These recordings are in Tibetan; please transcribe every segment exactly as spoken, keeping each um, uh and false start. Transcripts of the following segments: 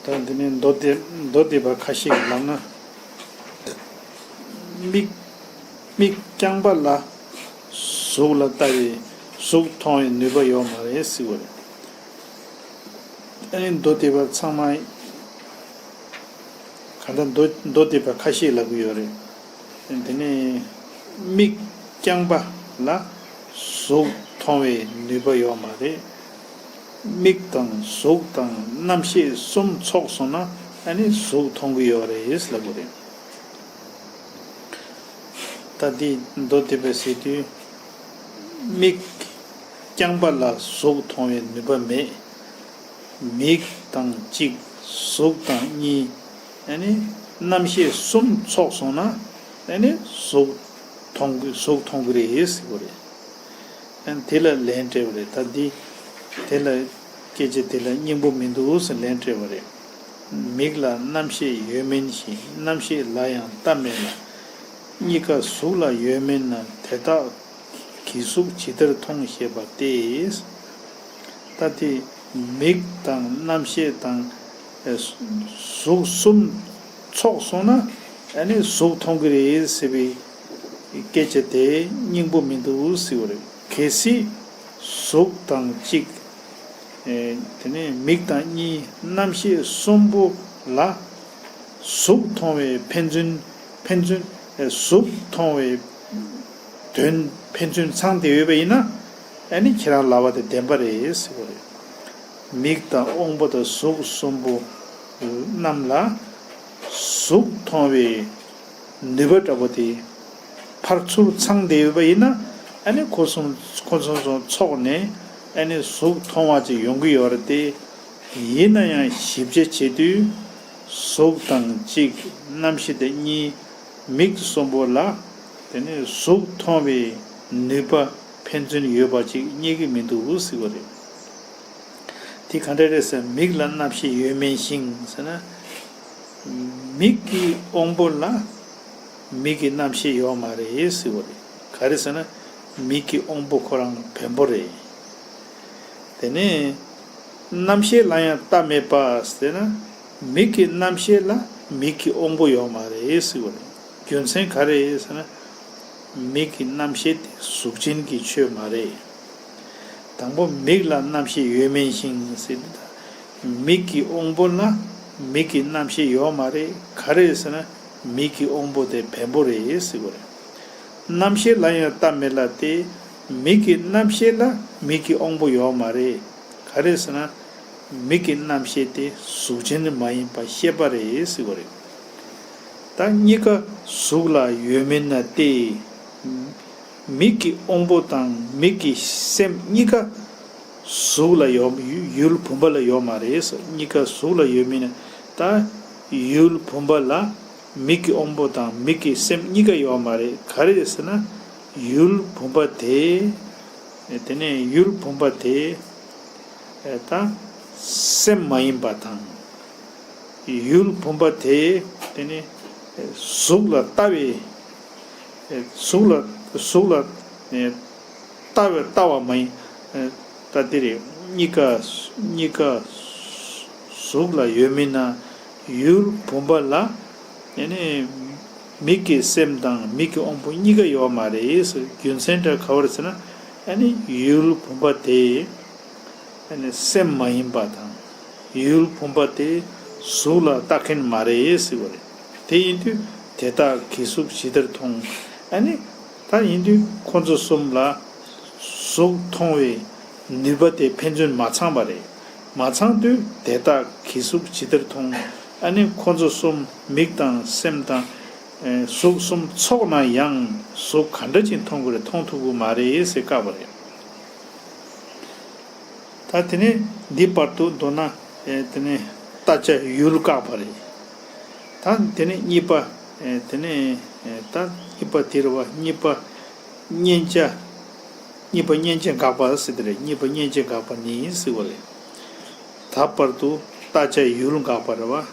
ད་འདི་ནས་མདོ་སྡེ་མདོ་སྡེ་པ་ཁ་ཤས་ཀྱིས་ལབ་ན། མིག་མིག་རྐྱང་པ་ལ་གཟུགས་ལ་ལྟ་བའི་གཟུགས་མཐོང་བའི་ནུས་པ་ཡོད་མ་རེད་ཟེར་བ་རེད། ཨ་ནི་མདོ་སྡེ་པ་ཚང་མ་གང་ལྟར་མདོ་མདོ་སྡེ་པ་ཁ་ཤས་ལབ་ཀྱི་ཡོད་རེད། དེ་ནས་མིག་རྐྱང་པ་ལ་གཟུགས་མཐོང་བའི་ནུས་པ་ཡོད་མ་རེད། མིག་དང་གཟུགས་དང་རྣམ་ཤེས་གསུམ་ཚོགས་སོང་ན་ཨ་ནི་གཟུགས་མཐོང་གི་ཡོད་རེད་ལབ་དགོས་རེད། ད་འདི་མདོ་སྡེ་པས་ཟེར་དུས། མིག་རྐྱང་པ་ལ་གཟུགས་མཐོང་བའི་ནུས་པ་མེད། མིག་དང་གཅིག་གཟུགས་དང་གཉིས། ཨ་ནི་རྣམ་ཤེས་གསུམ་ཚོགས་སོང་ན་ཨ་ནི་གཟུགས་མཐོང་གི་གཟུགས་མཐོང་གི་རེད་ཟེར་བ་རེད། ཨ་ནི་དེ་ལ་ལན་སྤྲད་པ་རེད། ད་འདི་དེ་ལ་སྐད་ཆ་དེ་ལ་སྙིང་པོ་མི་འདུག་ཟེར་ལན་སྤྲད་པ་རེད། མིག་ལ་རྣམ་ཤེས་ཡོད་མིན་ཞིང་རྣམ་ཤེས་ལ་ཡང་ལྟ་མེད་ལ། གཉིས་ཀ་གཟུགས་ལ་ཡོད་མིན་ན་དེ་དག་གི་གཟུགས་ཇི་ལྟར་མཐོང་ཞེས་པ་སྟེ། ད་དེ་མིག་དང་རྣམ་ཤེས་དང་ཨེ་གཟུགས་གསུམ་ཚོགས་སོང་ན་ཨ་ནི་གཟུགས་མཐོང་གི་རེད་ཟེར་བའི་སྐད་ཆ་དེ་སྙིང་པོ་མི་འདུག་ཟེར་བ་རེད། གལ་སྲིད་གཟུགས་དང་གཅིག་ཨེ་དེ་ནས་མིག་དང་གཉིས་རྣམ་ཤེས་གསུམ་པོ་ལ་གཟུགས་མཐོང་བའི་ཕན་ཚུན་ཕན་ཚུན་ཨེ་གཟུགས་མཐོང་བའི་དོན་ཕན་ཚུན་ཚང་བསྡད་ཡོད་པ་ཡིན་ན་ཨ་ནི་ཁྱེད་རང་ལབ་པ་དེ་བདེན་པ་རེད་ཟེར་བ་རེད། མིག་དང་དབང་པོ་དང་གཟུགས་གསུམ་པོ་རྣམས་ལ་གཟུགས་མཐོང་བའི་ནུས་པ་འདྲ་པོ་དེ་ཕར་ཚུར་ཚང་བསྡད་ཡོད་པ་ཡིན་ན་ཨ་ནི་ཁོ་གསུམ་ཁོ་གསུམ་གསུམ་ཚོགས་ནས་ཨ་ནི་གཟུགས་མཐོང་བ་ཅིག་ཡོང་གི་ཡོད་རེད་དེ། ཡིན་ན་ཡང་ཞིབ་དཔྱད་བྱེད་དུས་གཟུགས་དང་གཅིག་རྣམ་ཤེས་དེ་གཉིས་མིག་གསུམ་པོ་ལ་དེ་ནས་གཟུགས་མཐོང་བའི་ནུས་པ་ཕན་ཚུན་ཡོད་པ་ཅིག་རྙེད་ཀྱི་མི་འདུག་ཟེར་བ་རེད། དེ་ག་འདྲ་རེད་ཟེར་མིག་ལ་རྣམ་ཤེས་ཡོད་མིན་ཞིང་ཟེར་ན། མིག་གི་དབང་པོ་ལ་མིག་གི་རྣམ་ཤེས་ཡོད་མ་རེད་ཟེར་བ་རེད། ག་རེ་ཟེར་ན་མིག་གི་དབང་པོ་ཁོ་རང་བེམ་པོ་རེད། དེ་ནས་རྣམ་ཤེས་ལ་ཡང་ལྟ་མེད་པ་ཟེར་ན་མིག་གི་རྣམ་ཤེས་ལ་མིག་གི་དབང་པོ་ཡོད་མ་རེད་ཟེར་བ་རེད། རྒྱུ་མཚན་ག་རེ་ཟེར་ན། མིག་གི་རྣམ་ཤེས་དེ་གཟུགས་ཅན་གྱི་ཆོས་མ་རེད། དང་པོ་མིག་ལ་རྣམ་ཤེས་ཡོད་མིན་ཞིང་ཟེར་དུས་ད། མིག་གི་དབང་པོ་ལ་མིག་གི་རྣམ་ཤེས་ཡོད་མ་རེད། ག་རེ་ཟེར་ན་མིག་གི་དབང་པོ་དེ་བེམ་པོ་རེད་ཟེར་བ་རེད། རྣམ་ཤེས་ལ་ཡང་ལྟ་མེད་ལ་སྟེ། མིག་གི་རྣམ་ཤེས་ལ་མིག་གི་དབང་པོ་ཡོད་མ་རེད། ག་རེ་ཟེར་ན། མིག་གི་རྣམ་ཤེས་དེ་གཟུགས་ཅན་མ་ཡིན་པ་ཤེས་པ་རེད་ཟེར་བ་རེད། ད་གཉིས་ཀ་གཟུགས་ལ་ཡོད་མིན་ན་སྟེ། མིག་གི་དབང་པོ་དང་མིག་གི་སེམས་གཉིས་ཀ་གཟུགས་ལ་ཡོད་ཡུལ་བུམ་པ་ལ་ཡོད་མ་རེད། གཉིས་ཀ་གཟུགས་ལ་ཡོད་མིན་ན་ད་ཡུལ་བུམ་པ་ལ་མིག་གི་དབང་པོ་དང་མིག་གི་སེམས་གཉིས་ཀ་ཡོད་མ་རེད། ག་རེ་ཟེར་ན་ཡུལ་བུམ་པ་དེ། དེ་ནས་ཡུལ་བུམ་པ་དེ་ད་སེམས་མ་ཡིན་པ་དང་། ཡུལ་བུམ་པ་དེ་དེ་ནས་གཟུགས་ལ་ལྟ་བའི་གཟུགས་ལ་གཟུགས་ལ་ལྟ་བའི་ལྟ་བ་མ་ཡིན། ད་དེ་རེད། གཉིས་ཀ་གཉིས་ཀ་གཟུགས་ལ་ཡོད་མིན་ན་ཡུལ་བུམ་པ་ལ་ཨ་ནི་མིག་གི་སེམས་དང་མིག་གི་དབང་པོ་གཉིས་ཀ་ཡོད་མ་རེད། རྒྱུ་མཚན་དེ་ག་པར་ཟེར་ན་ཨ་ནི་ཡུལ་བུམ་པ་དེ་ཨ་ནི་སེམས་མ་ཡིན་པ་དང་ཡུལ་བུམ་པ་དེ་གཟུགས་ལ་ལྟ་མཁན་མ་རེད་ཟེར་བ་རེད། དེ་ཡིན་དུས་དེ་དག་གི་གཟུགས་ཇི་ལྟར་མཐོང་། ཨ་ནི་ད་ཡིན་དུས་ཁོ་ཚོ་གསུམ་ལ་གཟུགས་མཐོང་བའི་ནུས་པ་དེ་ཕན་ཚུན་མ་ཚང་བ་རེད། མ་ཚང་དུས་དེ་དག་གི་གཟུགས་ཇི་ལྟར་མཐོང་། ཨ་ནི་ཁོ་ཚོ་གསུམ་མིག་དང་སེམས་དང་ཨེ་གཟུགས་གསུམ་ཚོགས་ན་ཡང་གཟུགས་ག་འདྲ་ཅིག་མཐོང་དགོས་རེད། མཐོང་ཐུབ་ཀྱི་མ་རེད་ཟེར་བཀག་པ་རེད། ད་དེ་ནས་འདི་བར་དུ་མདོར་ན་ཨེ་དེ་ནས་ལྟ་བྱ་ཡུལ་བཀག་པ་རེད། ད་དེ་ནས་གཉིས་པ་ཨེ་དེ་ནས་ཨེ་ད་གཉིས་པ་དེ་རེད་བ། གཉིས་པ་མཉན་བྱ། གཉིས་པ་མཉན་བྱ་དགག་པ་ཟེར་དེ་རེད། གཉིས་པ་མཉན་བྱ་དགག་པ་ནི་ཟེར་བ་རེད། ད་བར་དུ་ལྟ་བྱ་ཡུལ་དགག་པ་རེད་བ།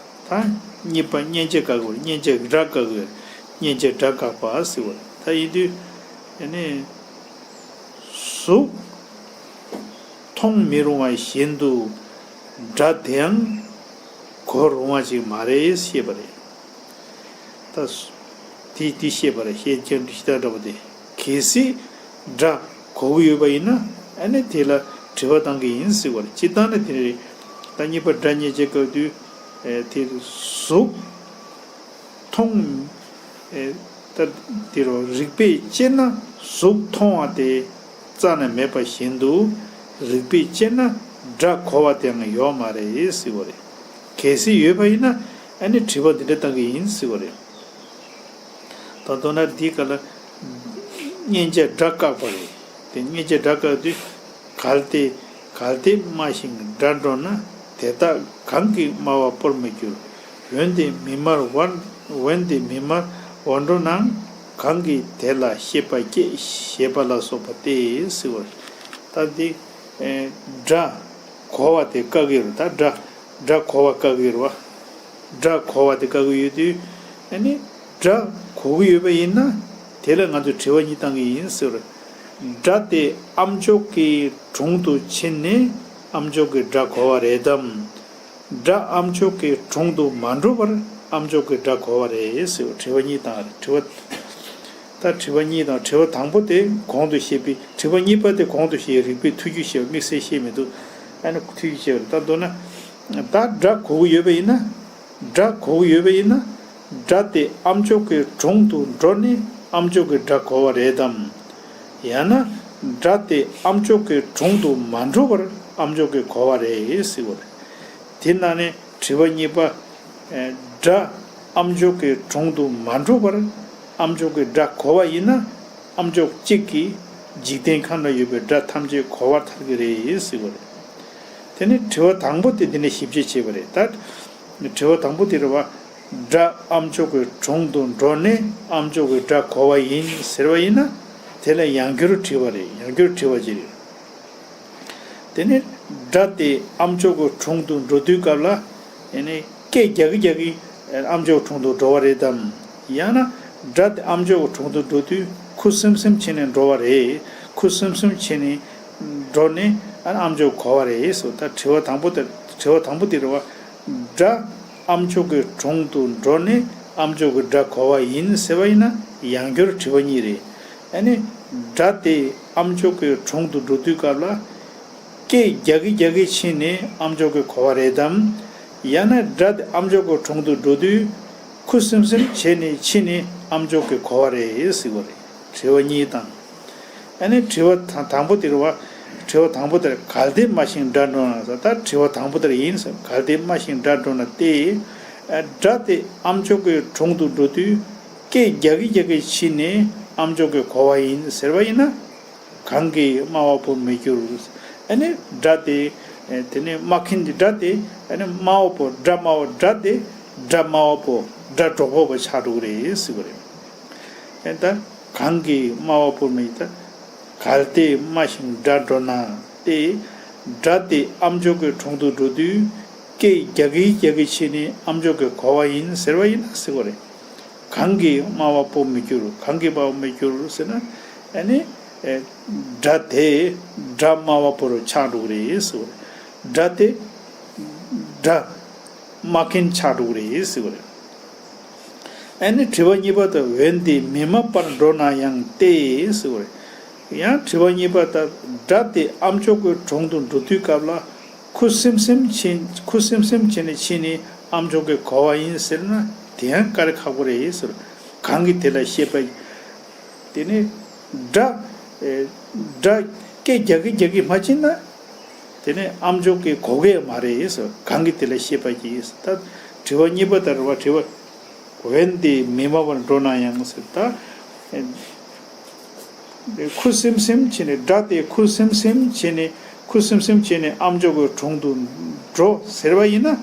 ད་གཉིས་པ་མཉན་བྱ་དགག་པ་རེད། མཉན་བྱ་སྒྲ་དགག་པ་རེད། མཉན་བྱ་སྒྲ་དགག་པ་ཟེར་བ་རེད། ད་ཡིན་དུས་ཨ་ནི་གཟུགས་མཐོང་མི་རུང་བ་བཞིན་དུ་སྒྲ་དེའང་། གོ་རུང་བ་ཅིག་མ་རེད་ཞེས་པ་རེད། ད་དེ་དེ་བཤད་པ་རེད། བཤད་རྐྱང་ཇི་ལྟར་འདྲ་བ་དེ། གལ་སྲིད་སྒྲ་གོ་གི་ཡོད་པ་ཡིན་ན། ཨ་ནི་དེ་ལ་དྲི་བ་བཏང་གི་ཡིན་ཟེར་བ་རེད། སྤྱིར་བཏང་ནི་དེ་རེད། ད་གཉིས་པ་སྒྲ་རྙེད་བྱེད་སྐབས་དུས་ཨེ་དེ་གཟུགས་མཐོང་། ཨེ་ད་དེ་རུ་རིགས་པས་དཔྱད་ན་གཟུགས་མཐོང་བ་དེ་རྩ་ནས་མེད་པ་བཞིན་དུ། རིགས་པས་དཔྱད་ན་སྒྲ་གོ་བ་དེའང་ཡོད་མ་རེད་ཟེར་བ་རེད། གལ་སྲིད་ཡོད་པ་ཡིན་ན། ཨ་ནི་དྲི་བ་འདི་འདྲ་བཏང་གི་ཡིན་ཟེར་བ་རེད། ད་མདོར་ན་འདི་ག་ལ་མཉན་བྱས་སྒྲ་བཀག་པ་རེད། དེ་མཉན་བྱས་སྒྲ་བཀག་དུས། གལ་ཏེ་གལ་ཏེ་སྨྲ་ཞིང་སྒྲ་སྒྲོགས་ན། དེ་དག་གང་གིས་སྨྲ་བ་སྤོར་མི་འགྱུར། འོན་ཏེ་མི་སྨྲ་བར། འོན་ཏེ་མི་སྨྲ་བར་འགྲོ་ནའང་། གང་གིས་དེ་ལ་ཤེས་པ་སྐྱེ། ཞེས་པ་ལ་སོགས་པ་སྟེ་ཟེར་བ་རེད། ད་འདི་ཨེ་སྒྲ་གོ་བ་དེ་བཀག་གི་རེད། ད་སྒྲ་སྒྲ་གོ་བ་བཀག་གི་རེད་བ། སྒྲ་གོ་བ་དེ་བཀག་གི་ཡོད་དུས། ཨ་ནི་སྒྲ་གོ་གི་ཡོད་པ་ཡིན་ན། དེ་ལ་ང་ཚོས་དྲི་བ་གཉིས་བཏང་གི་ཡིན་ཟེར། སྒྲ་དེ་ཨ་མཆོག་གི་དྲུང་དུ་ཕྱིན་ནས་ཨ་མཆོག་གི་སྒྲ་གོ་བ་རེད་དམ། སྒྲ་ཨ་མཆོག་གི་དྲུང་དུ་མ་འགྲོ་བར་ཨ་མཆོག་གི་སྒྲ་གོ་བ་རེད་ཟེར། དྲི་བ་གཉིས་བཏང་རེད། དྲི་བ། ད་དྲི་བ་གཉིས་དང་། དྲི་བ་དང་པོ་དེ་གོང་དུ་བཤད་པའི། དྲི་བ་གཉིས་པ་དེ་གོང་དུ་བཤད་རིགས་པས་ཐུགས་རྒྱུས་བཤད་པ། དམིགས་བསལ་བཤད་མི་འདུག་ཨ་ནི་ཐུགས་རྒྱུས་བཤད་པ་རེད། ད་མདོར་ན་ད་སྒྲ་གོ་གི་ཡོད་པ་ཡིན་ན། སྒྲ་གོ་གི་ཡོད་པ་ཡིན་ན། སྒྲ་དེ་ཨ་མཆོག་གི་དྲུང་དུ་འགྲོ་ནས་ཨ་མཆོག་གི་སྒྲ་གོ་བ་རེད་དམ། ཡང་ན་སྒྲ་དེ་ཨ་མཆོག་གི་དྲུང་དུ་མ་འགྲོ་བར་ཨ་མཆོག་གི་གོ་བ་རེད་ཟེར་བ་རེད། དེ་ནང་ནས་དྲི་བ་གཉིས་པ། ཨེ་སྒྲ་ཨ་མཆོག་གི་དྲུང་དུ་མ་འགྲོ་བར་ཨ་མཆོག་གི་སྒྲ་གོ་བ་ཡིན་ན། ཨ་མཆོག་གཅིག་གིས་འཇིག་རྟེན་ཁམས་ན་ཡོད་པའི་སྒྲ་ཐམས་ཅད་གོ་བར་ཐལ་གྱི་རེད་ཟེར་བ་རེད། དེ་ནས་དྲི་བ་དང་པོ་དེ་འདི་ནས་ཞིབ་དཔྱད་བྱས་པ་རེད། ད་དྲི་བ་དང་པོ་དེ་རེད་བ། སྒྲ་ཨ་མཆོག་གི་དྲུང་དུ་འགྲོ་ནས་ཨ་མཆོག་གི་སྒྲ་གོ་བ་ཡིན་ཟེར་བ་ཡིན་ན། དེ་ལ་ཡང་བསྐྱར་དྲི་བ་རེད། ཡང་བསྐྱར་དྲི་བ་ཅིག་རེད། དེ་ནས་སྒྲ་དེ་ཨ་མཆོག་གི་དྲུང་དུ་འགྲོ་དུས་སྐབས་ལ། ཨེ་ནས་སྐད་རྒྱག་གི་རྒྱག་གི་ཨ་མཆོག་དྲུང་དུ་འགྲོ་བ་རེད་དམ། ཡང་ན་སྒྲ་དེ་ཨ་མཆོག་གི་དྲུང་དུ་འགྲོ་དུས་ཁུ་སིམ་སིམ་བྱས་ནས་འགྲོ་བ་རེད། ཁུ་སིམ་སིམ་བྱས་ནས་འགྲོ་ནས་ཨ་ཨ་མཆོག་གོ་བ་རེད་ཟེར། ད་དྲི་བ་དང་པོ་དེ། དྲི་བ་དང་པོ་དེ་རེད་བ། སྒྲ་ཨ་མཆོག་གི་དྲུང་དུ་འགྲོ་ནས་ཨ་མཆོག་གི་སྒྲ་གོ་བ་ཡིན་ཟེར་བ་ཡིན་ན། ཡང་བསྐྱར་དྲི་བ་གཉིས་རེད། ཨ་ནི་སྒྲ་དེ་ཨ་མཆོག་གི་དྲུང་དུ་འགྲོ་དུས་སྐབས་ལ། སྐད་རྒྱག་གི་རྒྱག་གི་ཕྱིན་ནས་ཨ་མཆོག་གི་གོ་བ་རེད་དམ། ཡང་ན་སྒྲ་དེ་ཨ་མཆོག་གི་དྲུང་དུ་འགྲོ་དུས་ཁུ་སིམ་སིམ་བྱས་ནས་ཕྱིན་ནས་ཨ་མཆོག་གི་གོ་བ་རེད་ཟེར་བ་རེད། དྲི་བ་གཉིས་དང་། ཨ་ནི་དྲི་བ་དང་དང་པོ་དེ་རེད་བ། དྲི་བ་དང་པོ་དེར་གལ་ཏེ་སྨྲ་ཞིང་སྒྲ་སྒྲོགས་ན་ཟེར། ད་དྲི་བ་དང་པོ་དེར་ཡིན་ཟེར། གལ་ཏེ་སྨྲ་ཞིང་སྒྲ་སྒྲོགས་ན་སྟེ། ཨ་སྒྲ་དེ་ཨ་མཆོག་གི་དྲུང་དུ་འགྲོ་དུས་སྐད་རྒྱག་གི་རྒྱག་གི་ཕྱིན་ནས་ཨ་མཆོག་གི་གོ་བ་ཡིན་ཟེར་བ་ཡིན་ན། གང་གིས་སྨྲ་བ་སྤོར་མི་འགྱུར། ཨ་ནི་སྒྲ་དེ། ཨེ་དེ་ནས་སྨྲ་མཁན་གྱི་སྒྲ་དེ། ཨ་ནི་སྨྲ་བ་པོ། སྒྲ་སྨྲ་བ། སྒྲ་དེ་སྒྲ་སྨྲ་བ་པོ། སྒྲ་སྒྲོག་པ་པོ་ཆགས་འགྲོ་གི་རེད་ཟེར་གི་རེད། ཨེ་ད་གང་གིས་སྨྲ་བ་སྤོར་མི། ད་གལ་ཏེ་སྨྲ་ཞིང་སྒྲ་སྒྲོགས་ན་སྟེ། སྒྲ་དེ་ཨ་མཆོག་གི་དྲུང་དུ་འགྲོ་དུས་སྐད་རྒྱག་གི་རྒྱག་གི་ཕྱིན་ནས་ཨ་མཆོག་གི་གོ་བ་ཡིན་ཟེར་བ་ཡིན་ན་ཟེར་གི་རེད། གང་གིས་སྨྲ་བ་སྤོར་མི་འགྱུར། གང་གིས་སྨྲ་བ་མི་འགྱུར་ཟེར་ན། ཨ་ནི་ཨེ་སྒྲ་དེ་སྒྲ་སྨྲ་བ་པོ་རུ་ཆགས་འགྲོ་གི་རེད་ཟེར་བ་རེད། སྒྲ་དེ་སྒྲ་སྨྲ་མཁན་ཆགས་འགྲོ་གི་རེད་ཟེར་བ་རེད། ཨ་ནི་དྲི་བ་གཉིས་པ་དེ། འོན་ཏེ་མི་སྨྲ་བར་འགྲོ་ན་ཡང་སྟེ་ཟེར་བ་རེད། ཡང་དྲི་བ་གཉིས་པ་དེ། སྒྲ་དེ་ཨ་མཆོག་གི་དྲུང་དུ་འགྲོ་དུས་སྐབས་ལ། ཁུ་སིམ་སིམ་ཕྱིན། ཁུ་སིམ་སིམ་བྱས་ནས་ཕྱིན་ནས་ཨ་མཆོག་གི་གོ་བ་ཡིན་ཟེར་ན། དེ་ཡང་དཀའ་ལས་ཁག་པོ་རེད་ཟེར། གང་གིས་དེ་ལ་ཤེས་པ། དེ་ནས་སྒྲ། ཨེ་སྒྲ་སྐད་རྒྱག་གི་རྒྱག་གི་མ་ཕྱིན་ན། དེ་ནས་ཨ་མཆོག་གིས་གོ་གི་ཡང་མ་རེད་ཟེར། གང་གིས་དེ་ལ་ཤེས་པ་གྱིས་ཟེར། ད་དྲི་བ་གཉིས་པ་དེ་རེད་བ། དྲི་བ། འོན་ཏེ་མི་སྨྲ་བར་འགྲོ་ན་ཡང་ཟེར། ད། ཨེ། ཁུ་སིམ་སིམ་བྱས་ནས། སྒྲ་དེ་ཁུ་སིམ་སིམ་བྱས་ནས། ཁུ་སིམ་སིམ་བྱས་ནས་ཨ་མཆོག་གི་དྲུང་དུ་འགྲོ་ཟེར་བ་ཡིན་ན།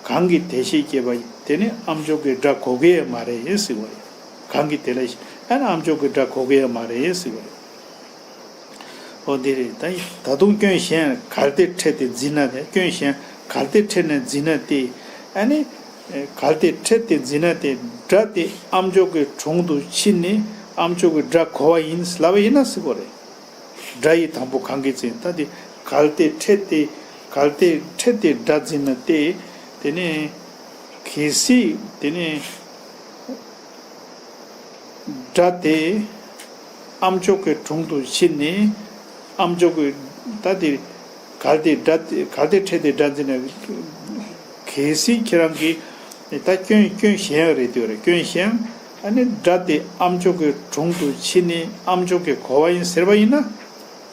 གང་གིས་དེ་ཤེས་སྐྱེས་པ་ཡིན། དེ་ནི་ཨ་མཆོག་གི་སྒྲ་གོ་གི་ཡང་མ་རེད་ཟེར་བ་རེད། གང་གིས་དེ་ལ་ཤེས། ཨ་ནི་ཨ་མཆོག་གི་སྒྲ་གོ་གི་ཡང་མ་རེད་ཟེར་བ་རེད། འོ་འདི་རེད། ད་ད་དུང་སྐྱོན་གཞན་གལ་ཏེ་འཕྲད་དེ་འཛིན་ན་དེ། སྐྱོན་གཞན་གལ་ཏེ་འཕྲད་ནས་འཛིན་ན་སྟེ། ཨ་ནི་གལ་ཏེ་འཕྲད་དེ་འཛིན་ན་སྟེ། སྒྲ་དེ་ཨ་མཆོག་གི་དྲུང་དུ་ཕྱིན་ནས་ཨ་མཆོག་གི་སྒྲ་གོ་བ་ཡིན་ལབ་པ་ཡིན་ན་ཟེར་གོ་རེད། སྒྲ་ཡི་དང་པོ་གང་གིས་འཛིན། ད་དེ་གལ་ཏེ་འཕྲད་དེ། གལ་ཏེ་འཕྲད་དེ་སྒྲ་འཛིན་ན་སྟེ། དེ་ནས་གལ་སྲིད་དེ་ནས་སྒྲ་དེ་ཨ་མཆོག་གི་དྲུང་དུ་ཕྱིན་ནས་ཨ་མཆོག་གི་ད་དེ་གལ་ཏེ་སྒྲ་དེ་གལ་ཏེ་འཕྲལ་དེ་སྒྲ་འཛིན་ན། གལ་སྲིད་ཁྱེད་རང་གིས་ད་སྐྱོན་སྐྱོན་གཞན་ཡང་རེད་དེ་རེད། སྐྱོན་གཞན་ཡང་ཨ་ནི་སྒྲ་དེ་ཨ་མཆོག་གི་དྲུང་དུ་ཕྱིན་ནས་ཨ་མཆོག་གིས་གོ་བ་ཡིན་ཟེར་བ་ཡིན་ན།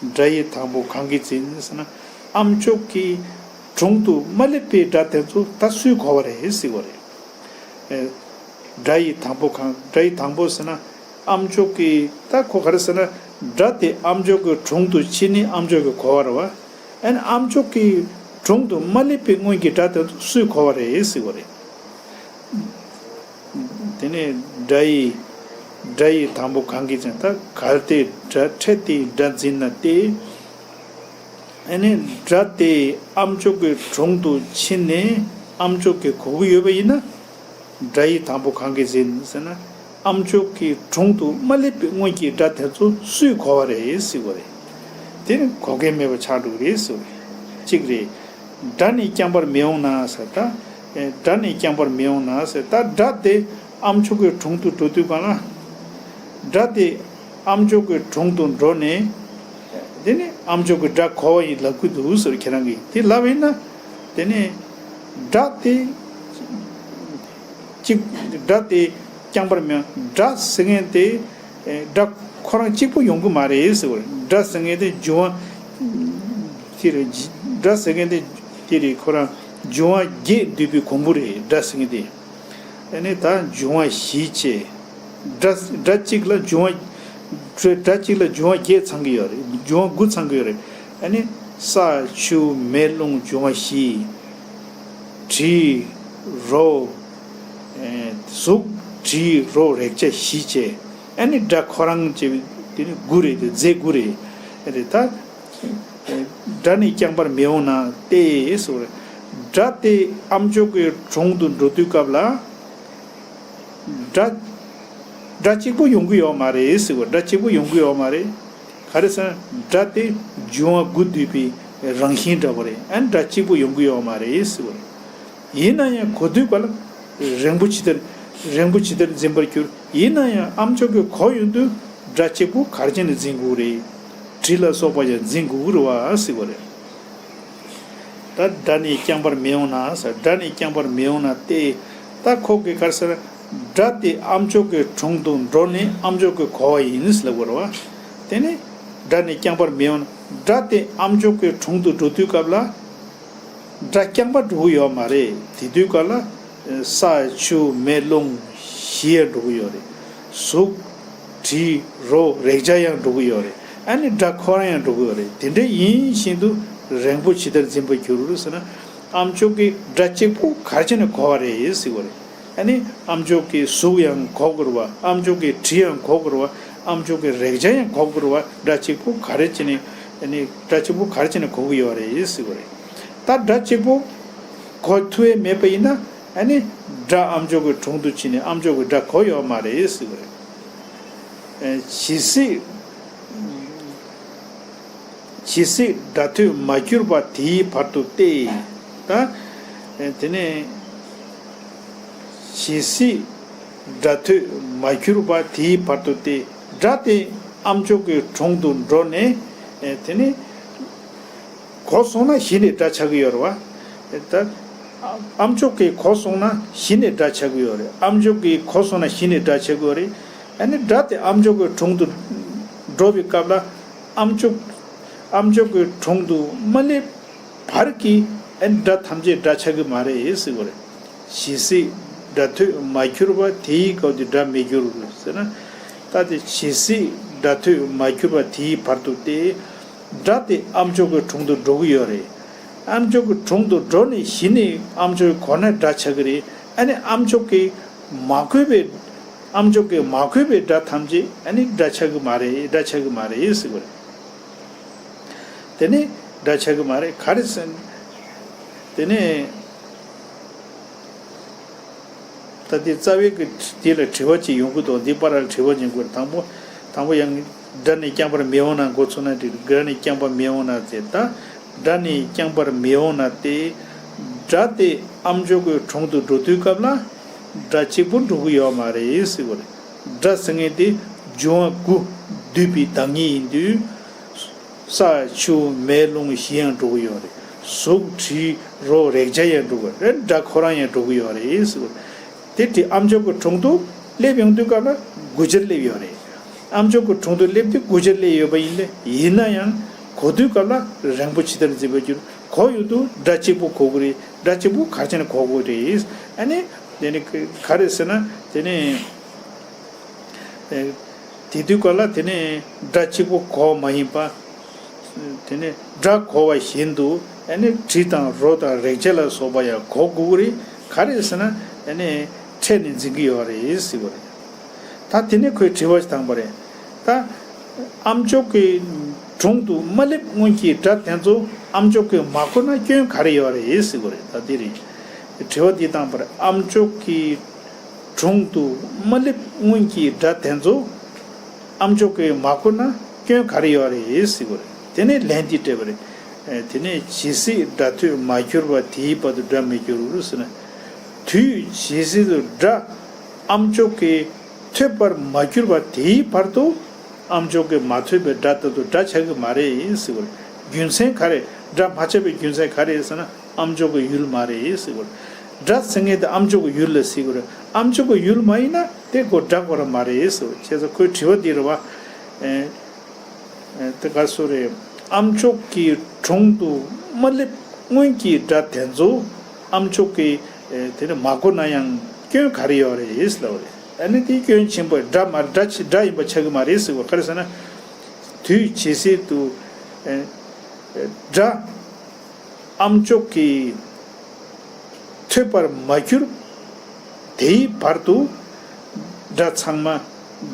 སྒྲ་ཡི་དང་པོ་གང་གིས་འཛིན་ཟེར་ན། ཨ་མཆོག་གི་དྲུང་དུ་མ་སླེབས་པའི་སྒྲ་དེ་ཚོ་ད་སུས་གོ་བ་རེད་ཟེར་བ་རེད། ཨེ། སྒྲ་ཡི་དང་པོ་གང་། སྒྲ་ཡི་དང་པོ་ཟེར་ན། ཨ་མཆོག་གི་ད་ཁོ་ག་རེ་ཟེར་ན། སྒྲ་དེ་ཨ་མཆོག་གི་དྲུང་དུ་ཕྱིན་ནས་ཨ་མཆོག་གིས་གོ་བ་རེད་བ། ཨ་ནི་ཨ་མཆོག་གི་དྲུང་དུ་མ་སླེབས་པའི་སྔོན་གྱི་སྒྲ་དེ་ཚོ་སུས་གོ་བ་རེད་ཟེར་བ་རེད། དེ་ནས་སྒྲ་ཡི། སྒྲ་ཡི་དང་པོ་གང་གིས་འཛིན། ད་གལ་ཏེ་སྒྲ་འཕྲལ་དེ་སྒྲ་འཛིན་ན་སྟེ། ཨ་ནི་སྒྲ་དེ་ཨ་མཆོག་གི་དྲུང་དུ་ཕྱིན་ནས་ཨ་མཆོག་གིས་གོ་གི་ཡོད་པ་ཡིན་ན། སྒྲ་ཡི་དང་པོ་གང་གིས་འཛིན་ཟེར་ན། ཨ་མཆོག་གི་དྲུང་དུ་མ་སླེབས་པའི་སྔོན་གྱི་སྒྲ་དེ་ཚོ་སུས་གོ་བ་རེད་ཟེར་བ་རེད། དེ་ནི་གོ་མཁན་མེད་པ་ཆགས་འགྲོ་གི་རེད་ཟེར་བ་རེད། གཅིག་རེད། སྒྲ་ནི་བསྐྱངས་པར་མི་འོང་ན་ཟེར། ད་སྒྲ་ནི་བསྐྱངས་པར་མི་འོང་ན་ཟེར། ད་སྒྲ་དེ་ཨ་མཆོག་གི་དྲུང་དུ་འགྲོ་དུས་གང་ལ། སྒྲ་དེ་ཨ་མཆོག་གི་དྲུང་དུ་འགྲོ་ནས། དེ་ནི་ཨ་མཆོག་གི་སྒྲ་གོ་བ་ཡིན་ལབ་ཀྱི་འདུག་ཟེར། ཁྱེད་རང་གིས་དེ་ལབ་ཡིན་ན། དེ་ནི་སྒྲ་དེ་གཅིག་སྒྲ་དེ་བསྐྱངས་པར་མི། སྒྲ་ཟེར་མཁན་དེ་སྒྲ་ཁོ་རང་གཅིག་པུ་ཡོང་གི་མ་རེད་ཟེར་བ་རེད། སྒྲ་ཟེར་མཁན་དེ་འབྱུང་བ་དེ་རེད། སྒྲ་ཟེར་མཁན་དེ་དེ་རེད། ཁོ་རང་འབྱུང་བ་བརྒྱད་འདུས་པའི་གོང་བུ་རེད། སྒྲ་ཟེར་མཁན་དེ། ཨ་ནི་ད་འབྱུང་བ་བཞི་བཅས། སྒྲ་སྒྲ་གཅིག་ལ་འབྱུང་བ། སྒྲ་གཅིག་ལ་འབྱུང་བ་བརྒྱད་ཚང་གི་ཡོད་རེད། འབྱུང་བ་དགུ་ཚང་གི་ཡོད་རེད། ཨ་ནི་ས་ཆུ་མེ་རླུང་འབྱུང་བ་བཞི། དྲི་རོ། ཨེ། གཟུགས་དྲི་རོ་རེག་བྱ་བཞི་བཅས། ཨ་ནི་སྒྲ་ཁོ་རང་བཅས་པའི་དེ་ནི་དགུ་རེད། དེ་རྫས་དགུ་རེད། ཨ་ནི་ད། སྒྲ་ནི་བསྐྱངས་པར་མི་འོང་ན་སྟེ་ཟེར་བ་རེད། སྒྲ་དེ་ཨ་མཆོག་གི་དྲུང་དུ་འགྲོ་དུས་སྐབས་ལ། སྒྲ། སྒྲ་གཅིག་པུ་ཡོང་གི་ཡོད་མ་རེད་ཟེར་བ། སྒྲ་གཅིག་པུ་ཡོང་གི་ཡོད་མ་རེད། ག་རེ་ཟེར་ན། སྒྲ་དེ་འབྱུང་བ་དགུ་འདུས་པའི་རང་བཞིན་འདྲ་བོ་རེད། ཨ་ནི་སྒྲ་གཅིག་པུ་ཡོང་གི་ཡོད་མ་རེད་ཟེར་བ་རེད། ཡིན་ན་ཡང་གོ་དུས་ག་ལ་རིང་པོ་ཇི་ལྟར། རིང་པོ་ཇི་ལྟར་འཛིན་པར་འགྱུར། ཡིན་ན་ཡང་ཨ་མཆོག་གིས་གོ་ཡོང་དུས་སྒྲ་གཅིག་པུ་ག་རེ་བྱས་ནས་འཛིན་དགོས་རེད། དྲི་ལ་སོགས་པ་ཡང་འཛིན་དགོས་ཀྱི་རེད་བ་ཟེར་བ་རེད། ད་སྒྲ་ནི་བསྐྱངས་པར་མི་འོང་ན་ཟེར། སྒྲ་ནི་བསྐྱངས་པར་མི་འོང་ན་སྟེ། ད་ཁོ་གིས་ག་རེ་ཟེར། སྒྲ་དེ་ཨ་མཆོག་གི་དྲུང་དུ་འགྲོ་ནས་ཨ་མཆོག་གིས་གོ་བ་ཡིན་ཟེར་ལབ་དགོས་རེད་བ། དེ་ནི་སྒྲ་ནི་བསྐྱངས་པར་མི་འོང་ན། སྒྲ་དེ་ཨ་མཆོག་གི་དྲུང་དུ་འགྲོ་དུས་སྐབས་ལ། སྒྲ་རྐྱང་པ་འགྲོ་གི་ཡོད་མ་རེད། དེ་དུས་ག་ལ་ས་ཆུ་མེ་རླུང་བཞི་ཡང་འགྲོ་གི་ཡོད་རེད། གཟུགས་དྲི་རོ་རེག་བྱ་ཡང་འགྲོ་གི་ཡོད་རེད། ཨ་ནི་སྒྲ་ཁོ་རང་ཡང་འགྲོ་གི་ཡོད་རེད། དེ་འདྲ་ཡིན་བཞིན་དུ་རིང་པོ་ཇི་ལྟར་འཛིན་པར་འགྱུར་ཟེར་ན། ཨ་མཆོག་གིས་སྒྲ་གཅིག་པུ་ག་རེ་བྱས་ནས་གོ་བ་རེད་ཟེར་བ་རེད། ཨ་ནི་ཨ་མཆོག་གི་གཟུགས་ཡང་གོ་དགོས་རེད་བ། ཨ་མཆོག་གི་དྲི་ཡང་གོ་དགོས་རེད་བ། ཨ་མཆོག་གི་རེག་བྱ་ཡང་གོ་དགོས་རེད་བ། སྒྲ་གཅིག་པུ་ག་རེ་བྱས་ནས། ཨ་ནི་སྒྲ་གཅིག་པུ་ག་རེ་བྱས་ནས་གོ་གི་ཡོད་རེད་ཟེར་བ་རེད། ད་སྒྲ་གཅིག་པུ་གོ་ཐུབ་ཡས་མེད་པ་ཡིན་ན། ཨ་ནི་སྒྲ་ཨ་མཆོག་གི་དྲུང་དུ་ཕྱིན་ནས་ཨ་མཆོག་གི་སྒྲ་གོ་ཡོད་མ་རེད་ཟེར་བ་རེད། ཨ། ཇི་སྲིད། ཇི་སྲིད་སྒྲ་ཐོས་མ་གྱུར་པ་དེའི་བར་དུ་སྟེ། ད། ཨ། དེ་ནས། ཇི་སྲིད་སྒྲ་ཐོས་མ་གྱུར་པ་དེའི་བར་དུ་སྟེ། སྒྲ་དེ་ཨ་མཆོག་གི་དྲུང་དུ་འགྲོ་ནས། ཨ། དེ་ནས། གོ་སོང་ན་གཞི་ནས་སྒྲ་ཆགས་ཀྱི་ཡོད་རེད་བ། ད། ཨ་མཆོག་གིས་གོ་སོང་ན་གཞི་ནས་སྒྲ་ཆགས་ཀྱི་ཡོད་རེད། ཨ་མཆོག་གིས་གོ་སོང་ན་གཞི་ནས་སྒྲ་ཆགས་ཀྱི་ཡོད་རེད། ཨ་ནི་སྒྲ་དེ་ཨ་མཆོག་གི་དྲུང་དུ་འགྲོ་བའི་སྐབས་ལ། ཨ་མཆོག་ཨ་མཆོག་གི་དྲུང་དུ་མ་སླེབས་བར་གྱི། ཨ་ནི་སྒྲ་ཐམས་ཅད་སྒྲ་ཆགས་ཀྱི་མ་རེད་ཟེར་བ་རེད། ཇི་སྲིད་སྒྲ་ཐོས་མ་གྱུར་པ་དེའི་སྐབས་དེ་སྒྲ་མི་འགྱུར་ཟེར་ན། ད་དེ་ཇི་སྲིད་སྒྲ་ཐོས་མ་གྱུར་པ་དེའི་བར་དུ་སྟེ། སྒྲ་དེ་ཨ་མཆོག་གི་དྲུང་དུ་འགྲོ་གི་ཡོད་རེད། ཨ་མཆོག་གི་དྲུང་དུ་འགྲོ་ནས་གཞི་ནས་ཨ་མཆོག་གིས་གོ་ན་སྒྲ་ཆགས་ཀྱི་རེད། ཨ་ནི་ཨ་མཆོག་གིས་མ་གོ་བའི། ཨ་མཆོག་གིས་མ་གོ་བའི་སྒྲ་ཐམས་ཅད་ཨ་ནི་སྒྲ་ཆགས་ཀྱི་མ་རེད། སྒྲ་ཆགས་ཀྱི་མ་རེད་ཟེར་བ་རེད། དེ་ནས་སྒྲ་ཆགས་ཀྱི་མ་རེད། ག་རེ་ཟེར། དེ་ནས། ད་འདི་རྩ་བའི་གི་འདི་ལ་དྲི་བ་ཅིག་ཡོང་གི་འདུག་འདི་པར་ལ་དྲི་བ་ཅིག་དགོས། དང་པོ། དང་པོ་ཡང་སྒྲ་ནི་བསྐྱངས་པར་མི་འོང་ན་འགོ་ཚུགས་ན་འགྲིག་སྒྲ་ནི་བསྐྱངས་པར་མི་འོང་ན་ཟེར། ད་སྒྲ་ནི་བསྐྱངས་པར་མི་འོང་ན་སྟེ། སྒྲ་དེ་ཨ་མཆོག་གི་དྲུང་དུ་འགྲོ་དུས་སྐབས་ལ་སྒྲ་གཅིག་པུ་འགྲོ་གི་ཡོད་མ་རེད་ཟེར་བ་རེད། སྒྲ་ཟེར་མཁན་དེ་འབྱུང་བ་དགུ་འདུས་པའི་བདག་ཉིད་ཡིན་དུས། ས་ཆུ་མེ་རླུང་བཞི་ཡང་འགྲོ་གི་ཡོད་རེད། གཟུགས་དྲི་རོ་རེག་བྱ་ཡང་འགྲོ་གི་རེད། སྒྲ་ཁོ་རང་ཡང་འགྲོ་གི་ཡོད་རེད་ཟེར་བ་རེད། དེ་དེ་ཨ་མཆོག་གི་དྲུང་དུ་སླེབས་ཡོང་དུས་སྐབས་ལ་དགུ་ཆར་སླེབས་ཡོད་རེད། ཨ་མཆོག་གི་དྲུང་དུ་སླེབས་དུས་དགུ་ཆར་སླེབས་ཡོད་པ་ཡིན་ཏེ། ཡིན་ན་ཡང་གོ་དུས་སྐབས་ལ་རིང་པོ་ཇི་ལྟར་འཛིན་པར་འགྱུར། གོ་ཡོང་དུས་སྒྲ་གཅིག་པུ་གོ་གི་རེད། སྒྲ་གཅིག་པུ་ག་རེ་བྱས་ནས་གོ་དགོས་རེད། ཨ་ནི་དེ་ནི་ག་རེ་ཟེར་ན། དེ་ནི་དེ་དུས་སྐབས་ལ་དེ་ནི་སྒྲ་གཅིག་པུ་གོ་མ་ཡིན་པ། དེ་ནི་སྒྲ་གོ་བ་བཞིན་དུ་ཨ་ནི་དྲི་དང་རོ་དང་རེག་བྱ་ལ་སོགས་པ་ཡང་གོ་དགོས་ཀྱི་རེད། ག་རེ་ཟེར་ན་ཨ་ནི་ཕྲད་ནས་འཛིན་གྱི་ཡོད་རེད་ཟེར་བ་རེད། ད་དེ་ནི་ཁོས་དྲི་བ་ཞིག་བཏང་པ་རེད། ད་ཨ་མཆོག་གི་དྲུང་དུ་མ་སླེབས་སྔོན་གྱི་སྒྲ་དེ་ཚོ་ཨ་མཆོག་གིས་མ་གོ་ན་སྐྱོན་ག་རེ་ཡོད་རེད་ཟེར་བ་རེད། ད་དེ་རེད། དྲི་བ་འདི་བཏང་པ་རེད། ཨ་མཆོག་གི་དྲུང་དུ་མ་སླེབས་སྔོན་གྱི་སྒྲ་དེ་ཚོ་ཨ་མཆོག་གིས་མ་གོ་ན་སྐྱོན་ག་རེ་ཡོད་རེད་ཟེར་བ་རེད། དེ་ནས་ལན་འདི་སྤྲད་པ་རེད། ཨེ། དེ་ནས་ཇི་སྲིད་སྒྲ་ཐོས་མ་གྱུར་པ་དེའི་བར་དུ་སྒྲ་མི་འགྱུར་ཟེར་ན། དུས་ཇི་སྲིད་དུ་སྒྲ་ཨ་མཆོག་གིས་ཐོས་པར་མ་གྱུར་པ་དེའི་བར་དུ་ཨ་མཆོག་གིས་མ་ཐོས་པའི་སྒྲ་ལྟར་དུ་སྒྲ་ཆགས་ཀྱི་མ་རེད་ཟེར་བ་རེད། རྒྱུ་མཚན་ག་རེ། སྒྲ་མ་ཆགས་པའི་རྒྱུ་མཚན་ག་རེ་ཟེར་ན། ཨ་མཆོག་གི་ཡུལ་མ་རེད་ཟེར་བ་རེད། སྒྲ་ཟེར་མཁན་དེ་ཨ་མཆོག་གི་ཡུལ་ལ་ཟེར་གི་རེད། ཨ་མཆོག་གི་ཡུལ་མ་ཡིན་ན་དེ་ཁོ་སྒྲ་ཁོ་རང་མ་རེད་ཟེར་བ་རེད། བྱས་ཙང་ཁོའི་དྲི་བ་འདི་རེད་བ། ཨེ། ཨེ། དེ་ག་སུ་རེད། ཨ་མཆོག་གི་དྲུང་དུ་མ་སླེབས་སྔོན་གྱི་སྒྲ་དེ་ཚོ་ཨ་མཆོག་གིས། ཨེ། དེ་ནི་མ་གོ་ན་ཡང་སྐྱོན་ག་རེ་ཡོད་རེད་ལབ་པ་རེད། ཨ་ནི་དེ་སྐྱོན་ཆེན་པོ། སྒྲ་མ། སྒྲ་ཆ། སྒྲ་ཡིན་པ་ཆགས་ཀྱི་མ་རེད་ཟེར་བ། ག་རེ་ཟེར་ན། དུས་ཇི་སྲིད་དུ། ཨེ། སྒྲ་ཨ་མཆོག་གིས་ཐོས་པར་མ་གྱུར་དེའི་བར་དུ་སྒྲ་ཚང་མ་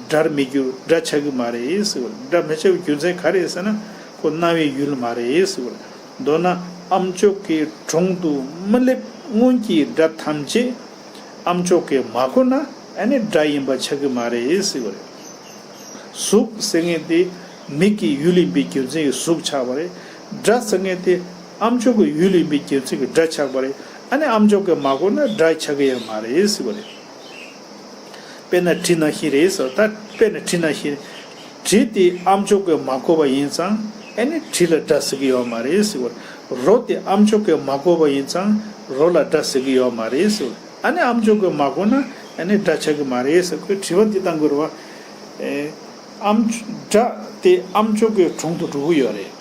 སྒྲར་མི་འགྱུར། སྒྲ་ཆགས་ཀྱི་མ་རེད་ཟེར་བ། སྒྲ་མི་ཆགས་པའི་རྒྱུ་མཚན་ག་རེ་ཟེར་ན། ཁོ་སྣང་བའི་ཡུལ་མ་རེད་ཟེར་བ། མདོར་ན་ཨ་མཆོག་གི་དྲུང་དུ་མ་སླེབས་སྔོན་གྱི་སྒྲ་ཐམས་ཅད་ཨ་མཆོག་གིས་མ་གོ་ན་ཨ་ནི་སྒྲ་ཡིན་པ་ཆགས་ཀྱི་མ་རེད་ཟེར་བ་རེད། གཟུགས་ཟེར་མཁན་དེ་མིག་གི་ཡུལ་ཡིན་པའི་རྒྱུ་མཚན་གྱིས་གཟུགས་ཆགས་པ་རེད། སྒྲ་ཟེར་མཁན་དེ་ཨ་མཆོག་གི་ཡུལ་ཡིན་པའི་རྒྱུ་མཚན་གྱིས་སྒྲ་ཆགས་པ་རེད། ཨ་ནི་ཨ་མཆོག་གིས་མ་གོ་ན་སྒྲ་ཆགས་ཀྱི་ཡོད་མ་རེད་ཟེར་བ་རེད། དཔེར་ན་དྲི་ནང་བཞིན་རེད་ཟེར། ད་དཔེར་ན་དྲི་ནང་བཞིན། དྲི་དེ་ཨ་མཆོག་གིས་མ་གོ་བ་ཡིན་ཙང་ཨ་ནི་དྲི་ལ་སྒྲ་ཟེར་གྱི་ཡོད་མ་རེད་ཟེར་བ་རེད། རོ་དེ་ཨ་མཆོག་གིས་མ་གོ་བ་ཡིན་ཙང་རོ་ལ་སྒྲ་ཟེར་གྱི་ཡོད་མ་རེད་ཟེར་བ་རེད། ཨ་ནི་ཨ་མཆོག་གིས་མ་གོ་ན་ཨ་ནི་སྒྲ་ཆགས་ཀྱི་མ་རེད་ཟེར། ཁོས་དྲི་བ་འདི་བཏང་དགོས་རེད་བ། ཨེ། ཨ་མཆོག་སྒྲ་དེ་ཨ་མཆོག་གི་དྲུང་དུ་འགྲོ་གི་ཡོད་རེད།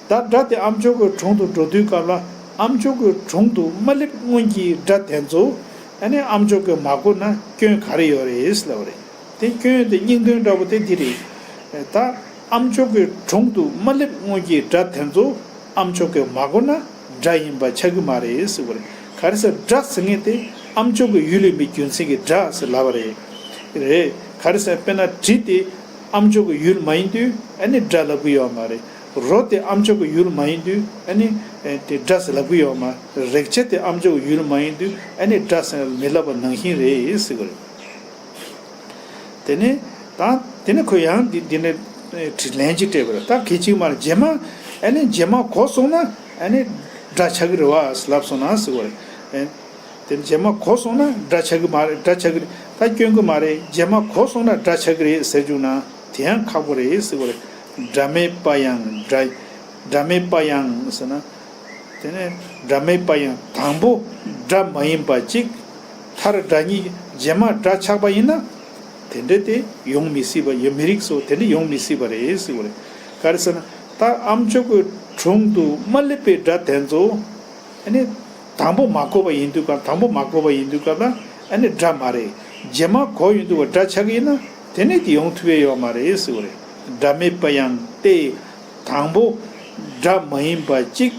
ད་སྒྲ་དེ་ཨ་མཆོག་གི་དྲུང་དུ་འགྲོ་དུས་སྐབས་ལ་ཨ་མཆོག་གི་དྲུང་དུ་མ་སླེབས་སྔོན་གྱི་སྒྲ་དེ་ཚོ་ཨ་ནི་ཨ་མཆོག་གིས་མ་གོ་ན་སྐྱོན་ག་རེ་ཡོད་རེད་ལབ་པ་རེད། དེ་སྐྱོན་དེ་སྙིང་དོན་འདྲ་པོ་དེ་འདི་རེད། ད་ཨ་མཆོག་གི་དྲུང་དུ་མ་སླེབས་སྔོན་གྱི་སྒྲ་དེ་ཚོ་ཨ་མཆོག་གིས་མ་གོ་ན་སྒྲ་ཡིན་པ་ཆགས་ཀྱི་མ་རེད་ཟེར་བ་རེད། ག་རེ་ཟེར། སྒྲ་ཟེར་མཁན་དེ་ཨ་མཆོག་གི་ཡུལ་ཡིན་པའི་རྒྱུ་མཚན་གྱིས་སྒྲ་ཟེར་ལབ་པ་རེད། རེད། ག་རེ་ཟེར། དཔེར་ན་དྲི་དེ་ཨ་མཆོག་གི་ཡུལ་མ་ཡིན་དུས་ཨ་ནི་སྒྲ་ལབ་ཀྱི་ཡོད་མ་རེད། རོ་དེ་ཨ་མཆོག་གི་ཡུལ་མ་ཡིན་དུས་ཨ་ནི་དེ་སྒྲ་ཟེར་ལབ་ཀྱི་ཡོད་མ་རེད། རེག་བྱ་དེ་ཨ་མཆོག་གི་ཡུལ་མ་ཡིན་དུས་ཨ་ནི་སྒྲ་ཟེར་མི་ལབ་པ་ནང་བཞིན་རེད་ཟེར་གྱི་རེད། དེ་ནས་ད་དེ་ནས་ཁོས་ཡང་འདི་འདི་ནས་དྲི་ལན་གཅིག་སྤྲད་པ་རེད། ད་གལ་ཆེ་གི་མ་རེད། རྗེས་མ་ཨ་ནི་རྗེས་མ་གོ་སོང་ན་ཨ་ནི་སྒྲ་ཆགས་ཀྱི་རེད་བ་ལབ་སོང་ན་ཟེར་བ་རེད། དེ་རྗེས་མ་གོ་སོང་ན་སྒྲ་ཆགས་ཀྱི་མ་རེད། སྒྲ་ཆགས་ཀྱི་རེད། ད་སྐྱོན་གྱི་མ་རེད། རྗེས་མ་གོ་སོང་ན་སྒྲ་ཆགས་ཀྱི་རེད་ཟེར་བཅུག་ན་དེ་ཡང་ཁག་པོ་རེད་ཟེར་བ་རེད། སྒྲ་མེད་པ་ཡང་སྒྲ། སྒྲ་མེད་པ་ཡང་ཟེར་ན། དེ་ནས་སྒྲ་མེད་པ་ཡང་དང་པོ་སྒྲ་མ་ཡིན་པ་གཅིག་མཐར་སྒྲ་ཉིད། རྗེས་མ་སྒྲ་ཆགས་པ་ཡིན་ན་དེ་འདྲ་དེ་ཡོང་མི་སྲིད་པ། ཡོད་མི་རིགས་སོ། དེ་འདྲ་ཡོང་མི་སྲིད་པ་རེད་ཟེར་བ་རེད། ག་རེ་ཟེར་ན་ད་ཨ་མཆོག་གི་དྲུང་དུ་མ་སླེབས་པའི་སྒྲ་དེ་ཚོ་ཨ་ནི་དང་པོ་མ་གོ་བ་ཡིན་དུས་སྐབས། དང་པོ་མ་གོ་བ་ཡིན་དུས་སྐབས་ལ་ཨ་ནི་སྒྲ་མ་རེད། རྗེས་མ་གོ་ཡོང་དུས་སྒྲ་ཆགས་ཀྱི་ཡིན་ན་དེ་ནས་དེ་ཡོང་ཐུབ་ཡས་ཡོད་མ་རེད་ཟེར་བ་རེད། སྒྲ་མེད་པ་ཡང་སྟེ། དང་པོ་སྒྲ་མ་ཡིན་པ་གཅིག་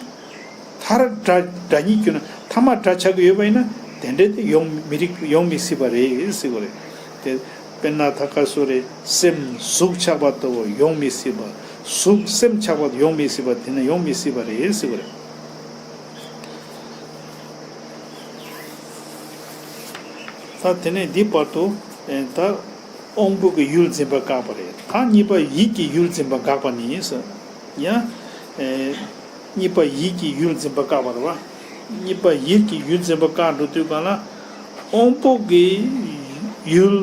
མཐར་སྒྲ། སྒྲ་ཉིད་གྱུར་ན། མཐའ་མ་སྒྲ་ཆགས་ཀྱི་ཡོད་པ་ཡིན་ན་དེ་འདྲ་དེ་ཡོང་མི་རིགས། ཡོང་མི་སྲིད་པ་རེད་ཟེར་བ་རེད། དེ་དཔེར་ན་ད་ག་སུ་རེད། སེམས་གཟུགས་ཆགས་པ་ལྟ་བུ་ཡོང་མི་སྲིད་པ། གཟུགས་སེམས་ཆགས་པ་ཡོང་མི་སྲིད་པ། དེ་ནི་ཡོང་མི་སྲིད་པ་རེད་ཟེར་བ་རེད། ད་དེ་ནས་འདི་བར་དུ་ད་དབང་པོ་གི་ཡུལ་འཛིན་པ་བཀག་པ་རེད། ད་གཉིས་པ་ཡིད་ཀྱི་ཡུལ་འཛིན་པ་དགག་པ་ནི་ཟེར། ཡང་། ཨེ། གཉིས་པ་ཡིད་ཀྱི་ཡུལ་འཛིན་པ་བཀག་པ་རེད་བ། གཉིས་པ་ཡིད་ཀྱིས་ཡུལ་འཛིན་པ་བཀག་འགྲོ་དུས་གང་ལ། དབང་པོ་གིས་ཡུལ་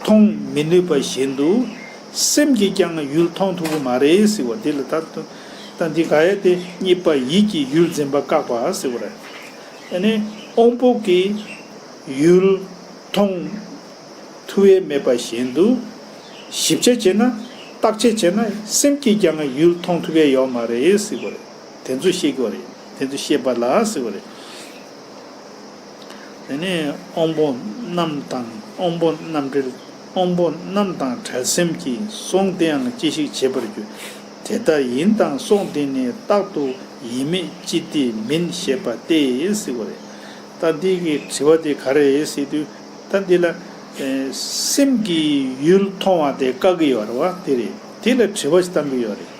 མཐོང་མི་ནུས་པ་བཞིན་དུ། སེམས་ཀྱིས་ཀྱང་ཡུལ་མཐོང་ཐུབ་ཀྱི་མ་རེད་ཟེར་བ་འདི་ལ། ད་ད་འདི་ག་ཡ་དེ་གཉིས་པ་ཡིད་ཀྱིས་ཡུལ་འཛིན་པ་བཀག་པ་ཟེར་བ་རེད། ཨ་ནི་དབང་པོ་གིས་ཡུལ་མཐོང་ཐུབ་ཡས་མེད་པ་བཞིན་དུ། ཞིབ་དཔྱད་བྱས་ན། བརྟག་དཔྱད་བྱས་ན་སེམས་ཀྱིས་ཀྱང་ཡུལ་མཐོང་ཐུབ་ཡས་ཡོད་མ་རེད་ཟེར་བ་རེད། དེ་ཚོ་ཤེས་དགོས་རེད། དེ་ཚོ་ཤེས་པ་ལ་ཟེར་བ་རེད། དེ་ནས་དབང་པོ་རྣམས་དང་། དབང་པོ་རྣམ་འབྲེལ། དབང་པོ་རྣམས་དང་བྲལ་སེམས་ཀྱིས་སོང་སྟེའང་ཅི་ཞིག་བྱེད་པར་འགྱུར། དེ་ལྟ་ཡིན་དང་སོང་སྟེ་ནི། རྟག་ཏུ་ཡིན་མིན་ཅི་སྟེ་མིན་ཞེས་པ་སྟེ་ཟེར་བ་རེད། ད་འདི་གི་དྲི་བ་དེ་ག་རེ་རེད་ཟེར་དུས། ད་འདི་ལ་ཨེ་སེམས་ཀྱིས་ཡུལ་མཐོང་བ་དེ་བཀག་གི་ཡོད་རེད་བ། དེ་རེད། དེ་ལ་དྲི་བ་ཞིག་བཏང་གི་ཡོད་རེད།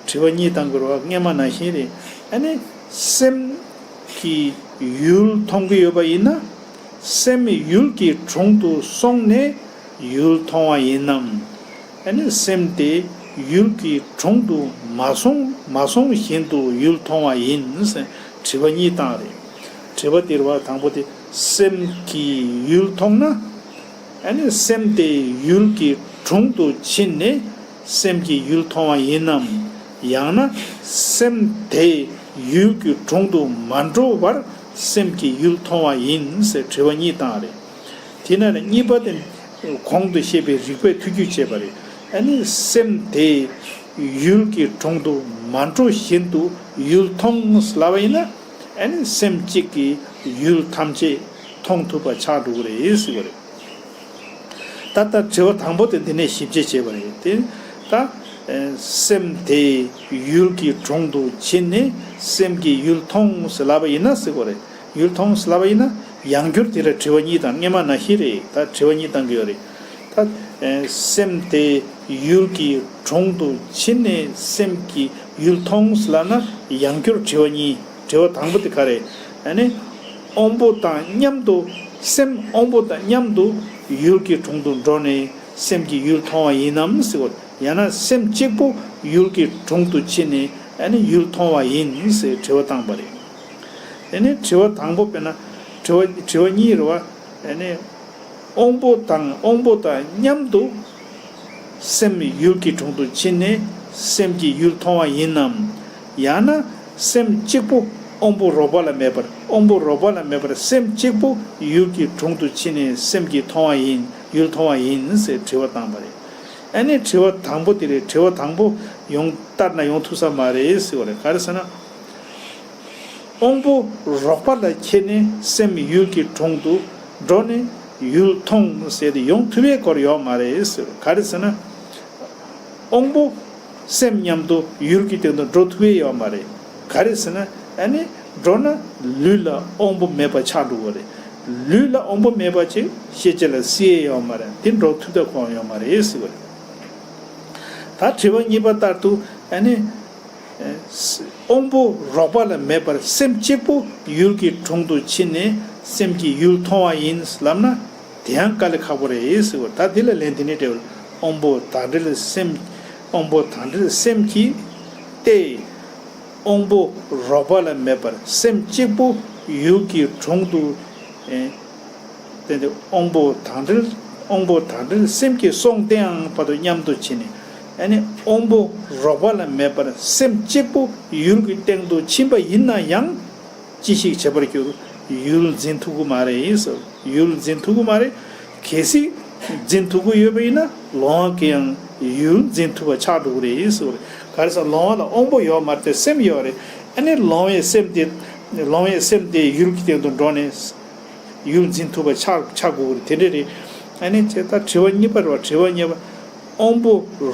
དྲི་བ་གཉིས་བཏང་གི་རེད་བ། སྔས་མ་ནང་བཞིན་རེད། ཨ་ནི་སེམས་ཀྱིས་ཡུལ་མཐོང་གི་ཡོད་པ་ཡིན་ན། སེམས་ཡུལ་གྱི་དྲུང་དུ་སོང་ནས་ཡུལ་མཐོང་བ་ཡིན་ནམ། ཨ་ནི་སེམས་དེ་ཡུལ་གྱི་དྲུང་དུ་མ་སོང་། མ་སོང་བཞིན་དུ་ཡུལ་མཐོང་བ་ཡིན་ཟེར་དྲི་བ་གཉིས་བཏང་རེད། དྲི་བ་འདིར་བ་དང་པོ་དེ། སེམས་ཀྱིས་ཡུལ་མཐོང་ན། ཨ་ནི་སེམས་དེ་ཡུལ་གྱི་དྲུང་དུ་ཕྱིན་ནས་སེམས་ཀྱིས་ཡུལ་མཐོང་བ་ཡིན་ནམ། ཡང་ན་སེམས་དེ་ཡུལ་གྱི་དྲུང་དུ་མ་འགྲོ་བར་སེམས་ཀྱིས་ཡུལ་མཐོང་བ་ཡིན་ཟེར་དྲི་བ་གཉིས་བཏང་རེད། དེ་ན་ནི་གཉིས་པ་དེ་གོང་དུ་བཤད་པའི་རིགས་པས་ཐུགས་རྒྱུད་བཅས་པ་རེད། ཨ་ནི་སེམས་དེ་ཡུལ་གྱི་དྲུང་དུ་མ་འགྲོ་བཞིན་དུ་ཡུལ་མཐོང་ལབ་པ་ཡིན་ན། ཨ་ནི་སེམས་གཅིག་གིས་ཡུལ་ཐམས་ཅད་མཐོང་ཐུབ་པ་ཆགས་འགྲོ་གི་རེད་ཟེར་བ་རེད། ད་ལྟ་དྲི་བ་དང་པོ་དེ་འདི་ནས་ཞིབ་དཔྱད་བྱས་པ་རེད་དེ། ད་ཨེ་སེམས་དེ་ཡུལ་གྱི་དྲུང་དུ་ཕྱིན་ནས་སེམས་ཀྱིས་ཡུལ་མཐོང་ཟེར་ལབ་པ་ཡིན་ན་ཟེར་བ་རེད། ཡུལ་མཐོང་ཟེར་ལབ་པ་ཡིན་ན། ཡང་བསྐྱར་དེ་ལ་དྲི་བ་གཉིས་བཏང་། སྔས་མ་ནང་བཞིན་རེད། ད་དྲི་བ་གཉིས་བཏང་གི་ཡོད་རེད། ད་ཨེ་སེམས་དེ་ཡུལ་གྱི་དྲུང་དུ་ཕྱིན་ནས་སེམས་ཀྱིས་ཡུལ་མཐོང་ཟེར་ལབ་ན། ཡང་བསྐྱར་དྲི་བ་གཉིས། དྲི་བ་དང་པོ་དེ་ག་རེད། ཨ་ནི་དབང་པོ་དང་མཉམ་དུ། སེམས་དབང་པོ་དང་མཉམ་དུ་ཡུལ་གྱི་དྲུང་དུ་འགྲོ་ནས་སེམས་ཀྱིས་ཡུལ་མཐོང་བ་ཡིན་ནམ་ཟེར་བ། ཡང་ན་སེམས་གཅིག་པུ་ཡུལ་གྱི་དྲུང་དུ་ཕྱིན་ནས་ཨ་ནི་ཡུལ་མཐོང་བ་ཡིན་ཟེར་དྲི་བ་བཏང་པ་རེད། དེ་ནས་དྲི་བ་དང་པོ་དཔེར་ན། དྲི་བ་དྲི་བ་གཉིས་རེད་བ། ཨ་ནི་དབང་པོ་དང་། དབང་པོ་དང་མཉམ་དུ་སེམས་ཡུལ་གྱི་དྲུང་དུ་ཕྱིན་ནས་སེམས་ཀྱིས་ཡུལ་མཐོང་བ་ཡིན་ནམ། ཡང་ན་སེམས་གཅིག་པུ་དབང་པོ་རོགས་པ་ལ་མེད་པར། དབང་པོ་རོགས་པ་ལ་མེད་པར་སེམས་གཅིག་པུ་ཡུལ་གྱི་དྲུང་དུ་ཕྱིན་ནས་སེམས་ཀྱིས་མཐོང་བ་ཡིན། ཡུལ་མཐོང་བ་ཡིན་ཟེར་དྲི་བ་བཏང་པ་རེད། ཨ་ནི་དྲི་བ་དང་པོ་དེ་རེད། དྲི་བ་དང་པོ་ཡོང་ལྟར་ན་ཡོང་ཐུབ་ས་མ་རེད་ཟེར་བ་རེད། ག་རེ་ཟེར་ན། དབང་པོ་རོགས་པ་ལ་ཁྱེར་ནས་སེམས་ཡུལ་གྱི་དྲུང་དུ་འགྲོ་ནས་ཡུལ་མཐོང་ཟེར་ཏེ་ཡོང་ཐུབ་པའི་སྐོར་ཡོད་མ་རེད་ཟེར། ག་རེ་ཟེར་ན། དབང་པོ་སེམས་མཉམ་དུ་ཡུལ་གྱི་སྟེང་དུ་འགྲོ་ཐུབ་ཡས་ཡོད་མ་རེད། ག་རེ་ཟེར་ན། ཨ་ནི་འགྲོ་ན་ལུས་ལ་དབང་པོ་མེད་པ་ཆགས་འགྲོ་གི་རེད། ལུས་ལ་དབང་པོ་མེད་པ་ཅིག་ཤེས་བྱ་ལ་སྲིད་ཡས་ཡོད་མ་རེད། དེ་འགྲོ་ཐུབ་ཐབས་ཁོ་ཡོད་མ་རེད་ཟེར་བ་རེད། ད་དྲི་བ་གཉིས་པ་ལྟར་དུ། ཨ་ནི་དབང་པོ་རོགས་པ་ལ་མེད་པར་སེམས་གཅིག་པུ་ཡུལ་གྱི་དྲུང་དུ་ཕྱིན་ནས་སེམས་ཀྱིས་ཡུལ་མཐོང་བ་ཡིན་ལབ་ན། དེ་ཡང་དཀའ་ལས་ཁག་པོ་རེད་ཟེར་བ། ད་འདི་ལ་ལན་དེ་ནས་སྤྲད་པ་རེད། དབང་པོ་དང་འབྲེལ་སེམས། དབང་པོ་དང་འབྲེལ་སེམས་ཀྱིས་ཏེ། དབང་པོ་རོགས་པ་ལ་མེད་པར་སེམས་གཅིག་པུ་ཡུལ་གྱི་དྲུང་དུ། ཨེ། དེ་ནི་དབང་པོ་དང་འབྲེལ། དབང་པོ་དང་འབྲེལ་སེམས་ཀྱིས་སོང་སྟེའང་བར་དུ་མཉམ་དུ་ཕྱིན་ནས། ཨ་ནི་དབང་པོ་རོགས་པ་ལ་མེད་པར་སེམས་གཅིག་པུ་ཡུལ་གྱི་སྟེང་དུ་ཕྱིན་པ་ཡིན་ན་ཡང་ཅི་ཞིག་བྱེད་པར་འགྱུར། ཡུལ་འཛིན་ཐུབ་ཀྱི་མ་རེད་ཟེར། ཡུལ་འཛིན་ཐུབ་ཀྱི་མ་རེད། གལ་སྲིད་འཛིན་ཐུབ་ཀྱི་ཡོད་པ་ཡིན་ན་ལོང་བ་གིས་ཡང་ཡུལ་འཛིན་ཐུབ་པ་ཆགས་འགྲོ་གི་རེད་ཟེར་བ་རེད། ག་རེ་ཟེར། ལོང་བ་ལ་དབང་པོ་ཡོད་མ་རེད་དེ། སེམས་ཡོད་རེད། ཨ་ནི་ལོང་བའི་སེམས་དེ། ལོང་བའི་སེམས་དེ་ཡུལ་གྱི་སྟེང་དུ་འགྲོ་ནས་ཡུལ་འཛིན་ཐུབ་པ་ཆགས་ཆགས་དགོས་ཀྱི་རེད། དེ་འདྲ་རེད། ཨ་ནི་ཅེ་ད་དྲི་བ་གཉིས་པ་རེད་བ། དྲི་བ་གཉིས་པ། དབང་པོ་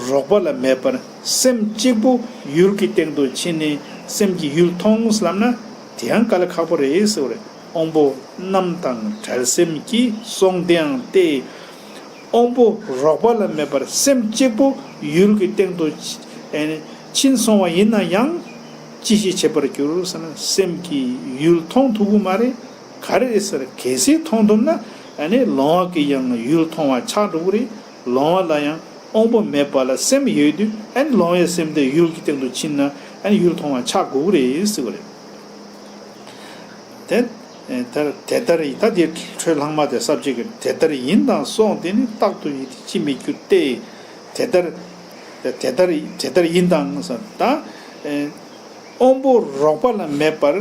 རོགས་པ་ལ་མེད་པར་སེམས་གཅིག་པུ་ཡུལ་གྱི་སྟེང་དུ་ཕྱིན་ནས་སེམས་ཀྱིས་ཡུལ་མཐོང་ལབ་ན། དེ་ཡང་དཀའ་ལས་ཁག་པོ་རེད་ཟེར་བ་རེད། དབང་པོ་རྣམས་དང་བྲལ་སེམས་ཀྱིས་སོང་སྟེའང་སྟེ། དབང་པོ་རོགས་པ་ལ་མེད་པར་སེམས་གཅིག་པུ་ཡུལ་གྱི་སྟེང་དུ་ཕྱིན་སོང་བ་ཡིན་ན་ཡང་ཅི་ཞིག་བྱེད་པར་འགྱུར་ཟེར་ན། སེམས་ཀྱིས་ཡུལ་མཐོང་ཐུབ་ཀྱི་མ་རེད། ག་རེ་རེད་ཟེར། གལ་སྲིད་མཐོང་ཐུབ་ན། ཨ་ནི་ལོང་བ་གིས་ཡང་ཡུལ་མཐོང་བ་ཆགས་འགྲོ་གི་རེད། ལོང་བ་ལ་ཡང་དབང་པོ་མེད་པ་ལ་སེམས་ཡོད་དུས། ཨ་ནི་ལོང་བའི་སེམས་དེ་ཡུལ་གྱི་སྟེང་དུ་ཕྱིན་ན། ཨ་ནི་ཡུལ་མཐོང་བ་ཆགས་དགོས་ཀྱི་རེད་ཟེར་བ་རེད། དེ་ལྟར་དེ་ལྟར་ཡིན། ད་དེ་འཕྲོས་ལྷག་མ་དེ་ས་བཅད་ཀྱི་དེ་ལྟར་ཡིན་དང་སོགས་དེ་ནི་རྟག་ཏུ་ཡིད་ཅི་མི་འགྱུར་ཏེ། དེ་ལྟར་དེ་ལྟར་དེ་ལྟར་ཡིན་དང་ཟེར་ད། དབང་པོ་རོགས་པ་ལ་མེད་པར་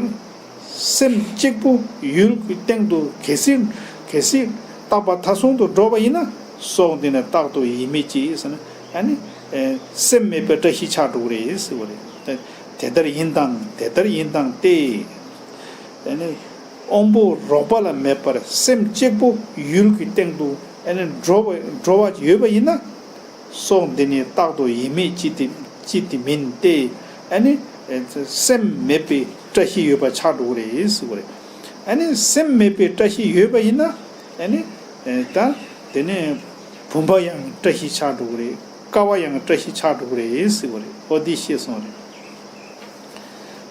སེམས་གཅིག་པུ་ཡུལ་གྱི་སྟེང་དུ་གལ་སྲིད་གལ་སྲིད་རྟག་པ་མཐའ་སོང་དུ་འགྲོ་བ་ཡིན་ན་སོགས་འདི་ནི་རྟག་ཏུ་ཡིད་མི་ཅི་ཟེར་ན། ཨ་ནི་སེམས་མེད་པའི་བཀྲ་ཤིས་ཆགས་འགྲོ་གི་རེད་ཟེར་བ་རེད། དེ་ལྟར་ཡིན་དང་དེ་ལྟར་ཡིན་དང་སྟེ། ཨ་ནི་དབང་པོ་རོགས་པ་ལ་མེད་པར་སེམས་གཅིག་པུ་ཡུལ་གྱི་སྟེང་དུ་ཨ་ནི་འགྲོ་བ་འགྲོ་བ་ཡོད་པ་ཡིན་ན། སོགས་འདི་ནི་རྟག་ཏུ་ཡིད་མེད་ཅི་སྟེ་ཅི་སྟེ་མིན་ཏེ། ཨ་ནི་སེམས་མེད་པའི་བཀྲ་ཤིས་ཡོད་པ་ཆགས་འགྲོ་གི་རེད་ཟེར་བ་རེད། ཨ་ནི་སེམས་མེད་པའི་བཀྲ་ཤིས་ཡོད་པ་ཡིན་ན། ཨ་ནི་ད་དེ་ནས་བུམ་པ་ཡང་བཀྲ་ཤིས་ཆགས་འགྲོ་གི་རེད། ཀ་བ་ཡང་བཀྲ་ཤིས་ཆགས་འགྲོ་གི་རེད་ཟེར་བ་རེད། འོ་འདི་ཤེས་སོང་རེད།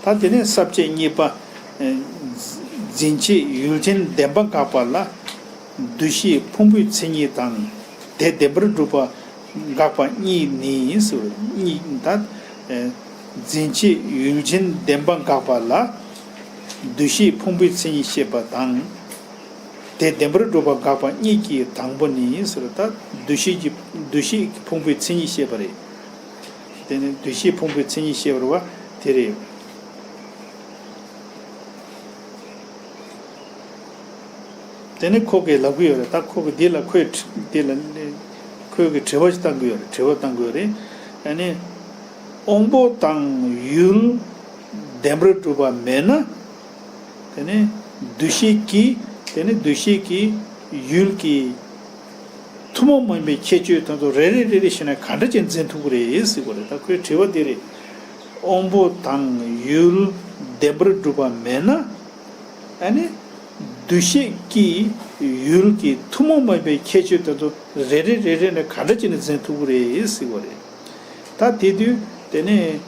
ད་དེ་ནས་ས་བཅད་གཉིས་པ། འཛིན་བྱེད་ཡུལ་ཅན་བདེན་པ་དགག་པ་ལ། འདུ་ཤེས་ཕུང་པོའི་མཚན་ཉིད་དང་། དེ་བདེན་པར་གྲུབ་པ་དགག་པ་གཉིས་ནི་ཟེར། གཉིས་ད། འཛིན་བྱེད་ཡུལ་ཅན་བདེན་པ་དགག་པ་ལ། འདུ་ཤེས་ཕུང་པོའི་མཚན་ཉིད་བཤད་པ་དང་། དེ་བདེན་པར་གྲུབ་པ་དགག་པ་གཉིས་ཀྱི་དང་པོ་ནི་ཟེར། ད་འདུ་ཤེས་ཀྱི་འདུ་ཤེས་ཀྱི་ཕུང་པོའི་མཚན་ཉིད་བཤད་པ་རེད། དེ་ནི་འདུ་ཤེས་ཕུང་པོའི་མཚན་ཉིད་བཤད་པ་དེ་རེད། དེ་ནི་ཁོ་གིས་ལབ་ཀྱི་ཡོད་རེད། ད་ཁོ་གིས་འདི་ལ་ཁོས་འདི་ལ་ཁོས་གི་དྲི་བ་ཞིག་བཏང་གི་ཡོད་རེད། དྲི་བ་བཏང་གི་ཡོད་རེད། ཨ་ནི་དབང་པོ་དང་ཡུལ་བདེན་པར་གྲུབ་པ་མེད་ན། དེ་ནི་འདུ་ཤེས་ཀྱིས་དེ་ནི་འདུ་ཤེས་ཀྱིས་ཡུལ་གྱི་ཐུན་མོང་མ་ཡིན་པའི་ཁྱད་ཆོས་དེ་ཚོ་རེ་རེ་རེ་རེ་བྱས་ནས་ག་འདྲ་ཅིག་འཛིན་ཐུབ་ཀྱི་རེད་ཟེར་གྱི་ཡོད་རེད། ད་ཁོའི་དྲི་བ་འདི་རེད། དབང་པོ་དང་ཡུལ་བདེན་པར་གྲུབ་པ་མེད་ན། ཨ་ནི་འདུ་ཤེས་ཀྱིས་ཡུལ་གྱི་ཐུན་མོང་མ་ཡིན་པའི་ཁྱད་ཆོས་དེ་ཚོ་རེ་རེ་རེ་རེ་ནས་ག་འདྲ་བྱས་ནས་འཛིན་ཐུབ་ཀྱི་རེད་ཟེར་བ་རེད། ད་དེ་དུས་དེ་ནས་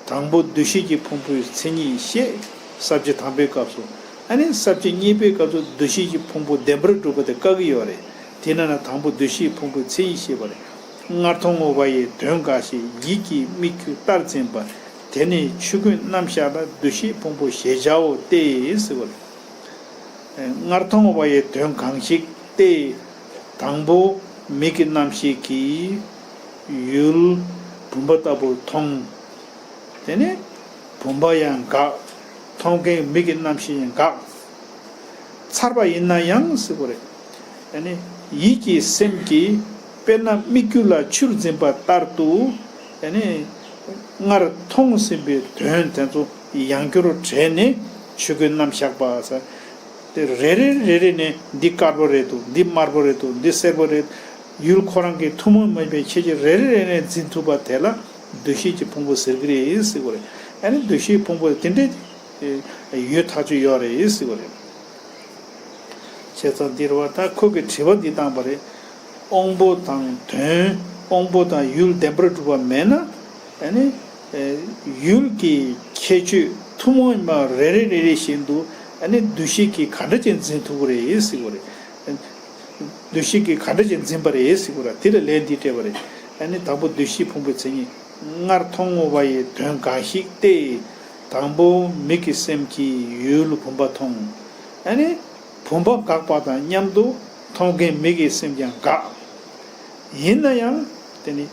དང་པོ་འདུ་ཤེས་ཀྱི་ཕུང་པོའི་མཚན་ཉིད་བཤད། ས་བཅད་དང་པོའི་སྐབས་སུ། ཨ་ནི་ས་བཅད་གཉིས་པའི་སྐབས་སུ་འདུ་ཤེས་ཀྱི་ཕུང་པོ་བདེན་པར་གྲུབ་པ་དེ་བཀག་གི་ཡོད་རེད། དེ་ན་ན་དང་པོ་འདུ་ཤེས་ཕུང་པོའི་མཚན་ཉིད་བཤད་པ་རེད། སྔར་མཐོང་ངོ་བ་ཡི་དོན་འགའ་ཞིག་ཡིད་ཀྱི་མིག་དཀྱུས་ལྟར་འཛིན་པ། དེ་ནི་ཆོས་ཀུན་རྣམ་གཞག་ལ་འདུ་ཤེས་ཕུང་པོ་ཞེས་བྱའོ་སྟེ་ཟེར་བ་རེད། སྔར་མཐོང་བ་ཡི་དོན་གང་ཞིག་སྟེ། དང་པོ་མིག་གི་རྣམ་ཤེས་ཀྱིས་ཡུལ་བུམ་པ་ལྟ་བུར་མཐོང་། དེ་ནས་བུམ་པ་ཡང་འགག་མཐོང་མཁན་མིག་གི་རྣམ་ཤེས་ཡང་འགག་ཚར་བ་ཡིན་ན་ཡང་ཟེར་བ་རེད། ཨ་ནི་ཡིད་ཀྱི་སེམས་ཀྱིས་དཔེར་ན་མིག་ཆུ་ལ་ཆུར་འཛིན་པ་ལྟར་དུ། ཨ་ནི་སྔར་མཐོང་ཟིན་པའི་དོན་དེ་ཚོ་ཡང་བསྐྱར་དྲན་ནས་ཆོས་ཀུན་རྣམ་གཞག་པ་ཟེར། དེ་རེ་རེ་རེ་རེ་ནས་འདི་དཀར་པོ་རེད་འདུག་འདི་དམར་པོ་རེད་འདུག་འདི་སེར་པོ་རེད། ཡུལ་ཁོ་རང་གི་ཐུན་མོང་མ་ཡིན་པའི་ཁྱད་ཆོས་རེ་རེ་རེ་ནས་འཛིན་ཐུབ་པ་དེ་ལ་འདུ་ཤེས་ཀྱི་ཕུང་པོ་ཟེར་གི་རེད་ཟེར་གི་རེད། ཨ་ནི་འདུ་ཤེས་ཕུང་པོ་དེ་འདྲའི་ཡོད་ཐག་ཆོད་ཡོད་རེད་ཟེར་གི་རེད། བྱས་ཙང་འདིར་བ་ད་ཁོ་གི་དྲི་བ་འདི་བཏང་པ་རེད། དབང་པོ་དང་དོན། དབང་པོ་དང་ཡུལ་བདེན་པར་གྲུབ་པ་མེད་ན། ཨ་ནི། ཨེ། ཡུལ་གྱི་ཁྱད་ཆོས་ཐུན་མོང་མ་རེ་རེ་རེ་རེ་བཞིན་དུ། ཨ་ནི་འདུ་ཤེས་ཀྱིས་ག་འདྲ་ཅིག་འཛིན་ཐུབ་ཀྱི་རེད་ཟེར་གྱི་རེད། འདུ་ཤེས་ཀྱིས་ག་འདྲ་ཅིག་འཛིན་པ་རེད་ཟེར་གྱི་རེད། དེ་ལ་ལན་འདི་སྤྲད་པ་རེད། ཨ་ནི་དང་པོ་འདུ་ཤེས་ཕུང་པོའི་མཚན་ཉིད། སྔར་མཐོང་ངོ་བ་ཡི་དོན་འགའ་ཞིག་སྟེ། དང་པོ་མིག་གི་སེམས་ཀྱིས་ཡུལ་བུམ་པ་མཐོང་། ཨ་ནི། བུམ་པ་འགག་པ་དང་མཉམ་དུ་མཐོང་མཁན་མིག་གི་སེམས་ཀྱང་འགག་ཡིན་ན་ཡང་དེ་ནི་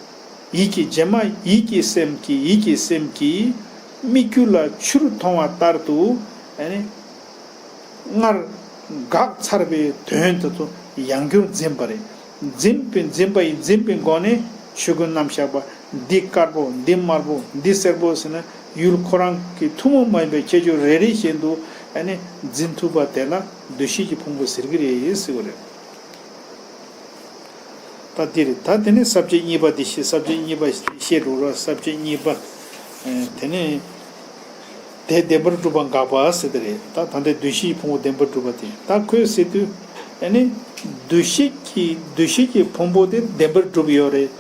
ཡིད་ཀྱི་རྗེས་མ་ཡིད་ཀྱི་སེམས་ཀྱིས་ཡིད་ཀྱི་སེམས་ཀྱིས་མིག་ཆུ་ལ་ཆུར་མཐོང་བ་ལྟར་དུ། ཨ་ནི་སྔར་འགག་ཚར་བའི་དོན་དེ་ཚོ་ཡང་བསྐྱར་འཛིན་པ་རེད། འཛིན་པའི་འཛིན་པ་ཡི་འཛིན་པའི་སྒོ་ནས་ཆོས་ཀུན་རྣམ་གཞག་པ། འདི་དཀར་པོ་འདི་དམར་པོ་འདི་སེར་པོ་ཟེར་ན་ཡུལ་ཁོ་རང་གི་ཐུན་མོང་མ་ཡིན་པའི་ཁྱད་ཆོས་རེ་རེ་བཞིན་དུ། ཨ་ནི་འཛིན་ཐུབ་པ་དེ་ལ་འདུ་ཤེས་ཀྱི་ཕུང་པོ་ཟེར་གྱི་རེད་ཟེར་བ་རེད། ད་འདིར་ད་དེ་ནི་ས་བཅད་གཉིས་པ་འདི་ཤེས། ས་བཅད་གཉིས་པ་ཤེས་འགྲོ་ར། ས་བཅད་གཉིས་པ། ཨེ། དེ་ནི་དེ་བདེན་པར་གྲུབ་པ་དགག་པ་ཟེར་དེ་རེད། ད་ད་ལྟའི་འདུ་ཤེས་ཕུང་པོ་བདེན་པར་གྲུབ་པ་དེ། ད་ཁོས་ཟེར་དུས་ཨ་ནི་འདུ་ཤེས་ཀྱི་འདུ་ཤེས་ཀྱི་ཕུང་པོ་དེ་བདེན་པར་གྲུབ་ཡོད་རེད།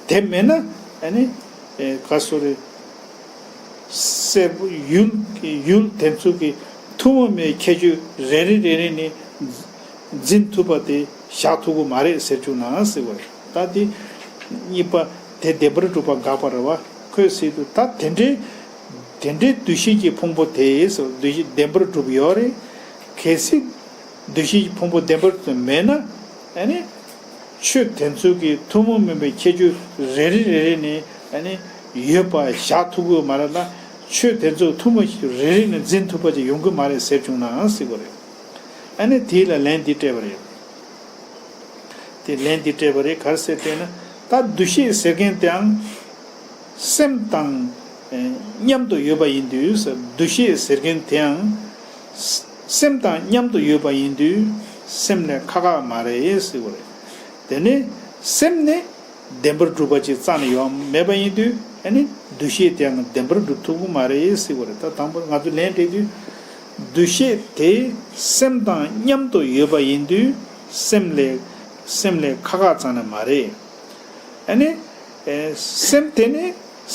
དེ་མེད་ན་ཨ་ནི། ཨེ། ག་སོ་རེད། སེར་པོ་ཡུལ་ཡུལ་དེ་ཚོ་གི་ཐུན་མོང་མའི་ཁྱད་ཆོས་རེ་རེ་རེ་རེ་ནས་འཛིན་ཐུབ་པ་དེ་བཞག་ཐུབ་ཀྱི་མ་རེད་ཟེར་བཅུག་ན་ཟེར་བ་རེད། ད་དེ་གཉིས་པ་དེ་བདེན་པར་གྲུབ་པ་དགག་པ་རེད་བ། ཁོས་ཟེར་དུས་ད་དེ་འདྲའི་ དེ་འདྲའི་འདུ་ཤེས་ཀྱི་ཕུང་པོ་དེ་འདུ་ཤེས་བདེན་པར་གྲུབ་ཡོད་རེད། གལ་སྲིད་འདུ་ཤེས་ཀྱི་ཕུང་པོ་བདེན་པར་གྲུབ་མེད་ན། ཨ་ནི་ཆོས་དེ་ཚོ་གི་ཐུན་མོང་མིན་པའི་ཁྱད་ཆོས་རེ་རེ་རེ་རེ་ནས་ཨ་ནི་ཡོད་པ་བཞག་ཐུབ་ཀྱི་ཡོད་མ་རེད་ལ། ཆོས་དེ་ཚོ་ཐུན་མོང་རེ་རེ་ནས་འཛིན་ཐུབ་པ་ཅིག་ཡོང་གི་མ་རེད་ཟེར་བྱུང་ན་ཟེར་གྱི་རེད། ཨ་ནི་དེ་ལ་ལན་འདི་སྤྲད་པ་རེད། དེ་ལན་འདི་སྤྲད་པ་རེད། ག་རེ་ཟེར་བལྟས་ན། ད་འདུ་ཤེས་ཟེར་མཁན་དེའང་སེམས་དང་མཉམ་དུ་ཡོད་པ་ཡིན་དུས། འདུ་ཤེས་ཟེར་མཁན་དེའང་སེམས་དང་མཉམ་དུ་ཡོད་པ་ཡིན་དུས་སེམས་ལས་ཁག་ཁག་མ་རེད་ཟེར་བ་རེད། དེ་ནས་སེམས་ནི་བདེན་པར་གྲུབ་པ་ཅིག་རྩ་ནས་ཡོད་མེད་པ་ཡིན་དུས། ཨ་ནི་འདུ་ཤེས་དེའང་བདེན་པར་གྲུབ་ཐུབ་ཀྱི་མ་རེད་ཟེར་བ་རེད། ད་དང་པོ་ང་ཚོ་ལན་སྤྲད་དུས། འདུ་ཤེས་དེ་སེམས་དང་མཉམ་དུ་ཡོད་པ་ཡིན་དུས་སེམས་ལས་སེམས་ལས་ཁག་ཁག་རྩ་ནས་མ་རེད། ཨ་ནི་ཨེ་སེམས་དེ་ནི་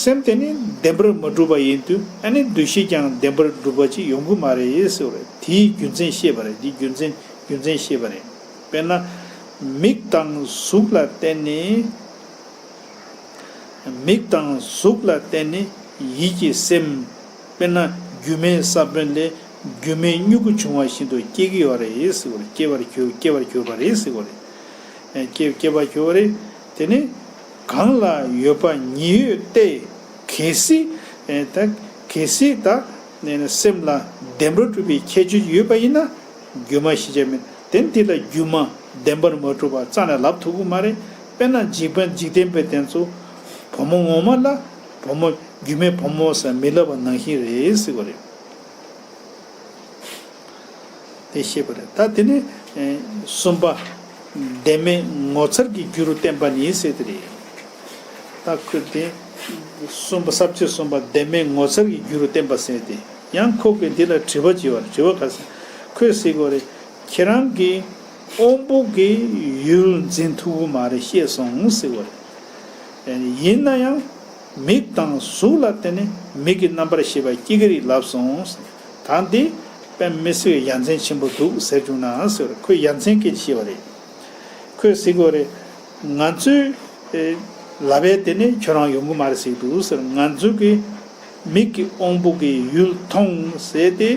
སེམས་དེ་ནི་བདེན་པར་མ་གྲུབ་པ་ཡིན་དུས། ཨ་ནི་འདུ་ཤེས་ཀྱང་བདེན་པར་གྲུབ་པ་ཅིག་ཡོང་གི་མ་རེད་ཟེར་བ་རེད། དེའི་རྒྱུ་མཚན་བཤད་པ་རེད། དེའི་རྒྱུ་མཚན་རྒྱུ་མཚན་བཤད་པ་རེད། དཔེར་ན། མིག་དང་གཟུགས་ལ་བརྟེན་ནས། མིག་དང་གཟུགས་ལ་བརྟེན་ནས་ཡིད་ཀྱི་སེམས། དཔེར་ན་སྒྱུ་མའི་ས་བོན་ལས་སྒྱུ་མའི་མྱུ་གུ་བྱུང་བ་བཞིན་དུ་སྐྱེ་གི་ཡོད་རེད་ཟེར་བ་རེད། སྐྱེ་བར་གྱུར་སྐྱེ་བར་གྱུར་པ་རེད་ཟེར་བ་རེད། ཨེ་སྐྱེ་སྐྱེ་བར་གྱུར་པ་རེད། དེ་ནི་གང་ལ་ཡོད་པ་ཉིད་ཡོད་དེ། གལ་སྲིད་ཨེ་ད་གལ་སྲིད་ད་ནས་སེམས་ལ་བདེན་པར་གྲུབ་པའི་ཁྱད་ཆོས་ཡོད་པ་ཡིན་ན། སྒྱུ་མ་ཞེས་བྱ་མིན། དེ་འདི་ལ་སྒྱུ་མ་བདེན་པར་མ་གྲུབ་པ་རྩ་ནས་ལབ་ཐུབ་ཀྱི་མ་རེད། དཔེར་ན་འཇིག་པ་འཇིག་རྟེན་པའི་དེ་ཚོ་བུ་མོ་ངོ་མ་ལ་བུ་མོ་སྒྱུ་མའི་བུ་མོ་ཟེར་མི་ལབ་པ་ནང་བཞིན་རེད་ཟེར་བ་རེད། དེ་ཤེས་པ་རེད། ད་དེ་ནི་ཨེ་གསུམ་པ། བདེན་མེད་ངོ་མཚར་གྱི་རྒྱུ་རུ་བསྟན་པ་ནི་ཟེར་དེ་རེད། ད་ཁོས་དེ་གསུམ་པ་ས་བཅད་གསུམ་པ་བདེན་མེད་ངོ་མཚར་གྱི་རྒྱུ་རུ་བསྟན་པ་ཟེར་ཏེ། ཡང་ཁོ་གིས་འདི་ལ་དྲི་བ་བྱས་པ་རེད། དྲི་བ་ག་ཟེར། ཁོས་ཟེར་གོ་རེད། ཁྱེད་རང་གིས་དབང་པོ་གི་ཡུལ་འཛིན་ཐུབ་ཀྱི་མ་རེད་ཤེས་སོང་ཟེར་བ་རེད། ཡིན་ན་ཡང་མིག་དང་གཟུགས་ལ་བརྟེན་ནས་མིག་གི་རྣམ་པར་ཤེས་པ་སྐྱེ་གི་རེད་ལབ་སོང་། ད་འདི་དཔེ་མི་སྲིད་པའི་ཡ་མཚན་ཆེན་པོ་འདུག་ཟེར་བྱུང་ན་ཟེར། ཁོས་ཡ་མཚན་སྐད་ཆ་བཤད་པ་རེད། ཁོས་ཟེར་གོ་རེད། ང་ཚོས་ཨེ་ལབ་པའི་དེ་ནི་ཁྱོད་རང་ཡོང་གི་མ་རེད་ཟེར་གི་འདུག་ཟེར། ང་ཚོ་གི་མིག་གི་དབང་པོ་གི་ཡུལ་མཐོང་ཟེར་ཏེ་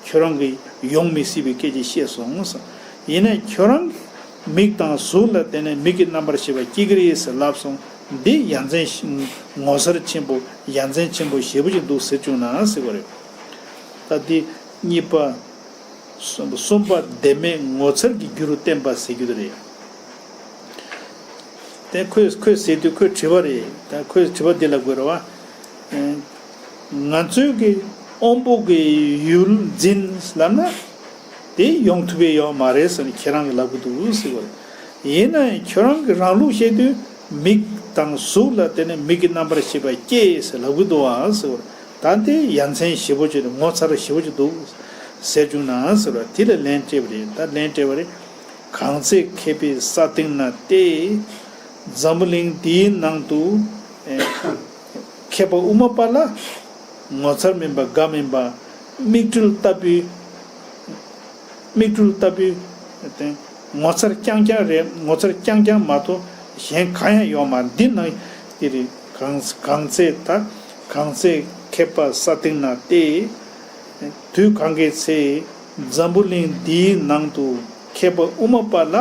ཁྱོད་རང་གི་ཡོང་མི་སྲིད་པའི་སྐད་ཆ་བཤད་སོང་ཟེར། ཡིན་ནའི་ཁྱོད་རང་གི་མིག་དང་གཟུགས་ལ་བརྟེན་ནས་མིག་གི་རྣམ་པར་ཤེས་པ་སྐྱེ་གི་རེད་ཟེར་ལབ་སོང་། འདི་ཡ་མཚན་ངོ་མཚར་ཆེན་པོ་ཡ་མཚན་ཆེན་པོ་ཞེ་པོ་ཅིག་འདུག་ཟེར་བྱུང་ན་ཟེར་བ་རེད། ད་འདི་གཉིས་པ། གསུམ་གསུམ་པ་བདེན་མེད་ངོ་མཚར་གྱི་རྒྱུ་རུ་བསྟན་པ་ཟེར་རྒྱུ་དེ་རེད། དེ་ཁོས་ཁོས་ཟེར་དུས་ཁོས་དྲི་བ་རེད། ད་ཁོས་དྲི་བ་འདི་ལ་དགོས་རེད་བ། ང་ཚོའི་གི་དབང་པོ་གི་ཡུལ་འཛིན་ལབ་ན། དེ་ཡོང་ཐུབ་པའི་ཡོད་མ་རེད་ཟེར་ནས་ཁྱེད་རང་གིས་ལབ་གི་འདུག་ཟེར་བ་རེད། ཡིན་ན་ཡང་ཁྱོད་རང་གི་རང་ལུགས་བཤད་དུས་མིག་དང་གཟུགས་ལ་བརྟེན་ནས་མིག་གི་རྣམ་པར་ཤེས་པ་སྐྱེས་ཟེར་ལབ་གི་འདུག་ཨ་ཟེར་བ་རེད། ད་འདི་ཡ་མཚན་ཞེ་པོ་ཅིག་རེད། ངོ་མཚར་ཞེ་པོ་ཅིག་འདུག་ཟེར་བྱུང་ན་ཟེར་བ་དེ་ལ་ལན་སྤྲད་པ་རེད། ད་ལན་སྤྲད་པ་རེད། གང་ཚེ་མཁས་པའི་ས་སྟེང་ན་སྟེ། འཛམ་བུ་གླིང་འདིའི་ནང་དུ་ཨེ་མཁས་པ་དབུ་མ་པ་ལ་ངོ་མཚར་མིན་པ་དགའ་མིན་པ་མིག་འཕྲུལ་ལྟ་བུའི་མིག་འཕྲུལ་ལྟ་བུའི་དེ་ངོ་མཚར་རྐྱང་རྐྱང་རེད། ངོ་མཚར་རྐྱང་རྐྱང་མ་གཏོགས་གཞན་གང་ཡང་ཡོད་མ་རེད། འདི་ནང་འདི་རེད། གང་གང་ཚེ་ད་གང་ཚེ་མཁས་པ་ས་སྟེང་ན་སྟེ། དུས་གང་གི་ཚེ་འཛམ་བུ་གླིང་འདིའི་ནང་དུ་མཁས་པ་དབུ་མ་པ་ལ་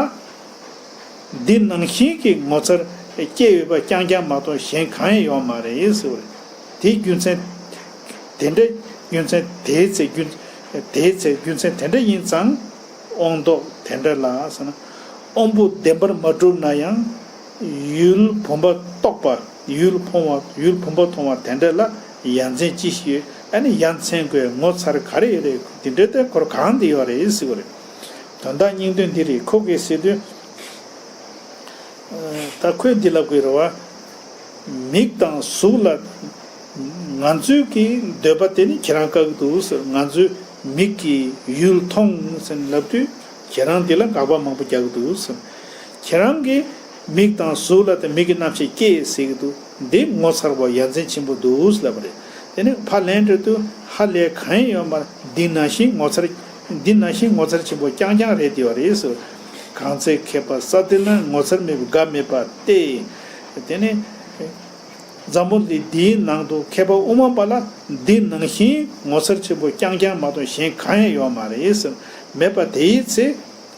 འདི་ནང་བཞིན་གྱི་ངོ་མཚར་སྐྱེ་ཡོད་པ་རྐྱང་རྐྱང་མ་གཏོགས་གཞན་གང་ཡང་ཡོད་མ་རེད་ཟེར་བ་རེད། དེའི་རྒྱུ་མཚན་དེ་འདྲ་རྒྱུ་མཚན་དེའི་ཚེ་རྒྱུ་དེའི་ཚེ་རྒྱུ་མཚན་དེ་འདྲ་ཡིན་ཙང་། དབང་ལྡོག་དེ་འདྲ་ལ་ཟེར་ན། དབང་པོ་བདེན་པར་མ་གྲུབ་ན་ཡང་ཡུལ་བུམ་པ་རྟོགས་པ། ཡུལ་མཐོང་བ། ཡུལ་བུམ་པ་མཐོང་བ་དེ་འདྲ་ལ་ཡ་མཚན་ཅི་ཞིག་ཡོད། ཨ་ནི་ཡ་མཚན་དགོས་ངོ་མཚར་ག་རེ་ཡོད་རེད། དེ་འདྲ་དེ་ཁོར་གང་དེ་ཡོད་རེད་ཟེར་བ་རེད། དོན་དག་སྙིང་དོན་འདི་རེད། ཁོ་གིས་ཟེར་དུས། ད་ཁོས་འདི་ལབ་དགོས་རེད་བ། མིག་དང་གཟུགས་ལ་ང་ཚོའི་གི་འདོད་པ་དེ་ནི་ཁྱེད་རང་བཀག་གི་འདུག་ཟེར། ང་ཚོའི་མིག་གིས་ཡུལ་མཐོང་ཟེར་ལབ་དུས་ཁྱེད་རང་འདི་ལ་དགག་པ་མང་པོ་རྒྱག་གི་འདུག་ཟེར། ཁྱེད་རང་གིས་མིག་དང་གཟུགས་ལ་དེ་མིག་གི་རྣམ་ཤེས་སྐྱེས་ཟེར་གི་འདུག་འདི་ངོ་མཚར་བ་ཡ་མཚན་ཆེན་པོ་འདུག་ལབ་པ་རེད། དེ་ནི་ཕར་ལན་སྤྲད་དུས་ཧ་ལས་གང་ཡང་ཡོད་མ་རེད། འདི་ནང་བཞིན་ངོ་མཚར། འདི་ནང་བཞིན་ངོ་མཚར་ཆེན་པོ་རྐྱང་རྐྱང་རེད་དེ་བ་རེད་ཟེར། གང་ཚེ་མཁས་པ་ས་སྟེང་ན་ངོ་མཚར་མེད་པའི་དགའ་མེད་པ་སྟེ། དེ་ནི་ འཛམ་བུ་གླིང་འདིའི་ནང་དུ་མཁས་པ་དབུ་མ་པ་ལ་འདི་ནང་བཞིན་ངོ་མཚར་ཆེན་པོ་རྐྱང་རྐྱང་མ་གཏོགས་གཞན་གང་ཡང་ཡོད་མ་རེད་ཟེར། མེད་པ་དེའི་ཚེ་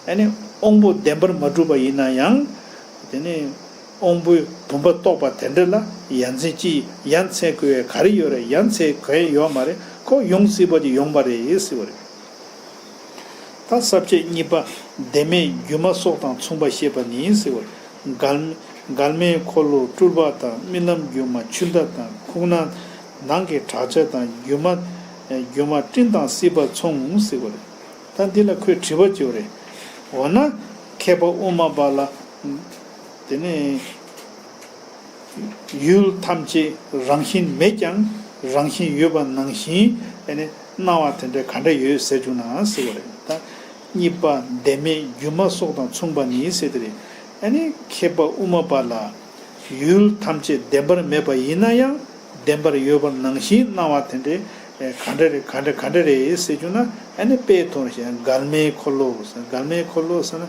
ཨ་ནི་དབང་པོ་བདེན་པར་མ་གྲུབ་པ་ཡིན་ན་ཡང་། དེ་ནི་དབང་པོའི་བུམ་པ་རྟོགས་པ་དེ་འདྲ་ལ་ཡ་མཚན་ཅི་ཡ་མཚན་དགོས་ག་རེ་ཡོད་རེད། ཡ་མཚན་གང་ཡང་ཡོད་མ་རེད། ཁོ་ཡོང་སྲིད་པ་དེ་ཡོང་བ་རེད་ཟེར་བ་རེད། ད་ས་བཅད་གཉིས་པ། བདེན་མེད་སྒྱུ་མ་སོགས་དང་མཚུངས་པ་བཤད་པ་ནི་ཟེར་བ་རེད། འགལ་འགལ་མེའི་འཁོར་ལོ་སྤྲུལ་པ་དང་རྨི་ལམ་སྒྱུ་མ་འཆུན་མདའ་དང་ཁུག་རྣ་ནང་གི་བྲག་ཆ་དང་སྒྱུ་མ་སྒྱུ་མ་སྤྲིན་དང་སྲིད་པ་མཚུངས་ཟེར་བ་རེད། ད་འདི་ལ་ཁོས་དྲི་བ་བྱས་པ་རེད། འོ་ན་མཁས་པ་དབུ་མ་པ་ལ། དེ་ནས་ཡུལ་ཐམས་ཅད་རང་བཞིན་མེད་ཀྱང་རང་བཞིན་ཡོད་པ་ནང་བཞིན་ཨ་ནི་སྣང་བ་དེ་འདྲ་ག་འདྲ་ཡོད་ཟེར་བྱུང་ན་ཟེར་བ་རེད། ད་གཉིས་པ་བདེན་མེད་སྒྱུ་མ་སོགས་དང་མཚུངས་པ་ནི་ཟེར་དེ་རེད། ཨ་ནི་མཁས་པ་དབུ་མ་པ་ལ་ཡུལ་ཐམས་ཅད་བདེན་པར་མེད་པ་ཡིན་ན་ཡང་བདེན་པར་ཡོད་པ་ནང་བཞིན་སྣང་བ་དེ་འདྲ་ག་འདྲ་རེད་ག་འདྲ་ག་འདྲ་རེད་ཟེར་བྱུང་ན། ཨ་ནི་དཔེ་མཐོང་ཞིང་འགལ་མེའི་འཁོར་ལོ་ཟེར། འགལ་མེའི་འཁོར་ལོ་ཟེར་ན།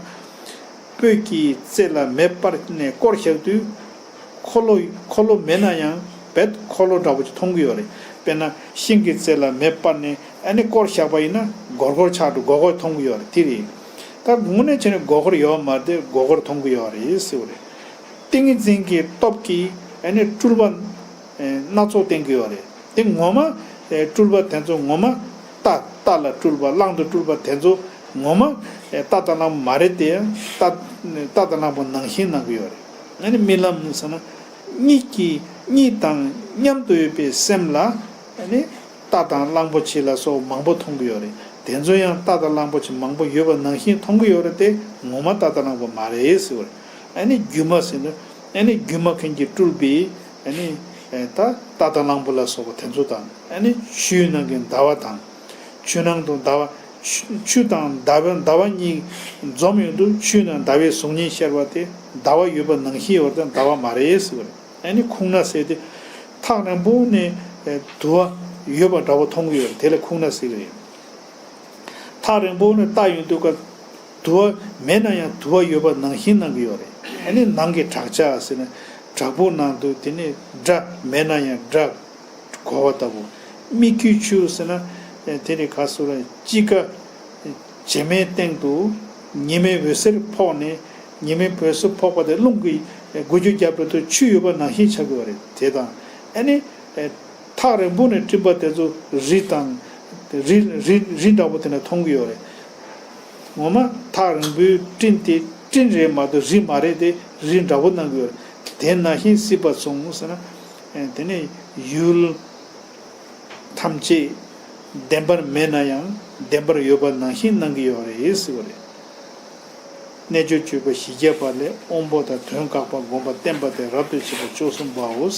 སྤོས་ཀྱི་རྩེ་ལ་མེ་སྤར་ནས་བསྐོར་བཞག་དུས། འཁོར་ལོ་འཁོར་ལོ་མེད་ན་ཡང་རྦད་འཁོར་ལོ་འདྲ་པོ་ཅིག་མཐོང་གི་ཡོད་རེད། དཔེར་ན་ཤིང་གི་རྩེ་ལ་མེ་སྤར་ནས་ཨ་ནི་བསྐོར་བཞག་པ་ཡིན་ན་སྒོར་སྒོར་ཆགས་འགྲོ། སྒོར་སྒོར་མཐོང་གི་ཡོད་རེད། དེ་རེད། ད་དངོས་གནས་བྱས་ན་སྒོར་སྒོར་ཡོད་མ་རེད་དེ། སྒོར་སྒོར་མཐོང་གི་ཡོད་རེད་ཟེར་བ་རེད། ཏིང་ངེ་འཛིན་གྱི་སྟོབས་ཀྱིས་ཨ་ནི་སྤྲུལ་པ་སྣ་ཚོགས་བསྟན་གྱི་ཡོད་རེད། དེ་ངོ་མ་སྤྲུལ་པ་དེ་ཚོ་ངོ་མ་རྟ་རྟ་ལ་སྤྲུལ་པ་གླང་དུ་སྤྲུལ་པ་དེ་ཚོ་ངོ་མ་རྟ་དང་གླང་པོ་མ་རེད་དེ། རྟ་རྟ་དང་གླང་པོ་ནང་བཞིན་སྣང་གི་ཡོད་རེད། ཨ་ནི་རྨི་ལམ་ཟེར་ན་གཉིད་ཀྱི་གཉིད་དང་མཉམ་དུ་ཡོད་པའི་སེམས་ལ་ཨ་ནི་རྟ་དང་གླང་པོ་ཆེ་ལ་སོགས་མང་པོ་མཐོང་གི་ཡོད་རེད། དེ་ཚོ་ཡང་རྟ་དང་གླང་པོ་ཆེ་མང་པོ་ཡོད་པ་ནང་བཞིན་མཐོང་གི་ཡོད་རེད་དེ། ངོ་མ་རྟ་དང་གླང་པོ་མ་རེད་ཟེར་བ་རེད། ཨ་ནི་སྒྱུ་མ་ཟེར་ན་ཨ་ནི་སྒྱུ་མ་མཁན་གྱིས་སྤྲུལ་པའི་ཨ་ནི་ད་རྟ་དང་གླང་པོ་ལ་སོགས་པ་དེ་ཚོ་དང་། ཨ་ནི་ཆུའི་ནང་གི་ཟླ་བ་དང་། ཆུ་ནང་དུ་ཟླ་བ། ཆུ་ཆུ་དང་ཟླ་བ་ཟླ་བ་གཉིས་འཛོམས་ཡོང་དུས་ཆུའི་ནང་ཟླ་བའི་གཟུགས་བརྙན་ཤར་བ་དེ་ཟླ་བ་ཡོད་པ་ནང་བཞིན་ཡོད་པ་དང་ཟླ་བ་མ་རེད་ཟེར་བ་རེད། ཨ་ནི་ཁུག་རྣ་ཟེར་དེ་ཐག་རིང་པོ་ནས་དུ་བ་ཡོད་པ་འདྲ་བོ་མཐོང་གི་ཡོད་རེད། དེ་ལ་ཁུག་རྣ་ཟེར་གི་རེད། ཐག་རིང་པོ་ནས་ལྟ་ཡོང་དུས་ཀ་དུ་བ་མེད་ན་ཡང་དུ་བ་ཡོད་པ་ནང་བཞིན་སྣང་གི་ཡོད་རེད། ཨ་ནི་ནང་གི་བྲག་ཆ་ཟེར་ན་བྲག་ཕུག་ནང་དུ་དེ་ནས་སྒྲ་མེད་ན་ཡང་སྒྲ་གོ་བ་ལྟ་བུ། སྨིག་རྒྱུའི་ཆུ་ཟེར་ན་དེ་ནི་ག་ཟེར་ར། དཔྱིད་ཀ་བྱེ་མའི་སྟེང་དུ་ཉི་མའི་འོད་ཟེར་ཕོག་ནས་ཉི་མའི་འོད་ཟེར་ཕོག་པ་དེ་རླུང་གིས་འགུལ་སྐྱོད་བརྒྱབ་པའི་ཐོག་ཆུ་ཡོད་པ་ནང་བཞིན་ཆགས་ཀྱི་ཡོད་རེད། དེ་དང་ཨ་ནི། ཐག་རིང་པོ་ནས་སྤྲིན་པ་དེ་ཚོ་རི་དང་། རི་རི་རི་འདྲ་པོ་དེ་འདྲ་མཐོང་གི་ཡོད་རེད། ངོ་མ་ཐག་རིང་པོའི་སྤྲིན་དེ་སྤྲིན་རེད་མ་གཏོགས་རི་མ་རེད་དེ། རི་འདྲ་པོ་སྣང་གི་ཡོད་རེད། དེ་ནང་བཞིན་སྲིད་པ་མཚུངས་ཟེར་ན། དེ་ནས་ཡུལ་ཐམས་ཅད་བདེན་པར་མེད་ན་ཡང་བདེན་པར་ཡོད་པ་ནང་བཞིན་སྣང་གི་ཡོད་རེད་ཟེར་བ་རེད། རྣལ་འབྱོར་སྤྱོད་པ་བཞི་བརྒྱ་པ་ལས་དབང་པོ་དང་དོན་བཀག་པ་སྒོམ་པ་བརྟན་པ་སྟེ་རབ་ཏུ་ཕྱེ་བ་བཅུ་གསུམ་པའོ།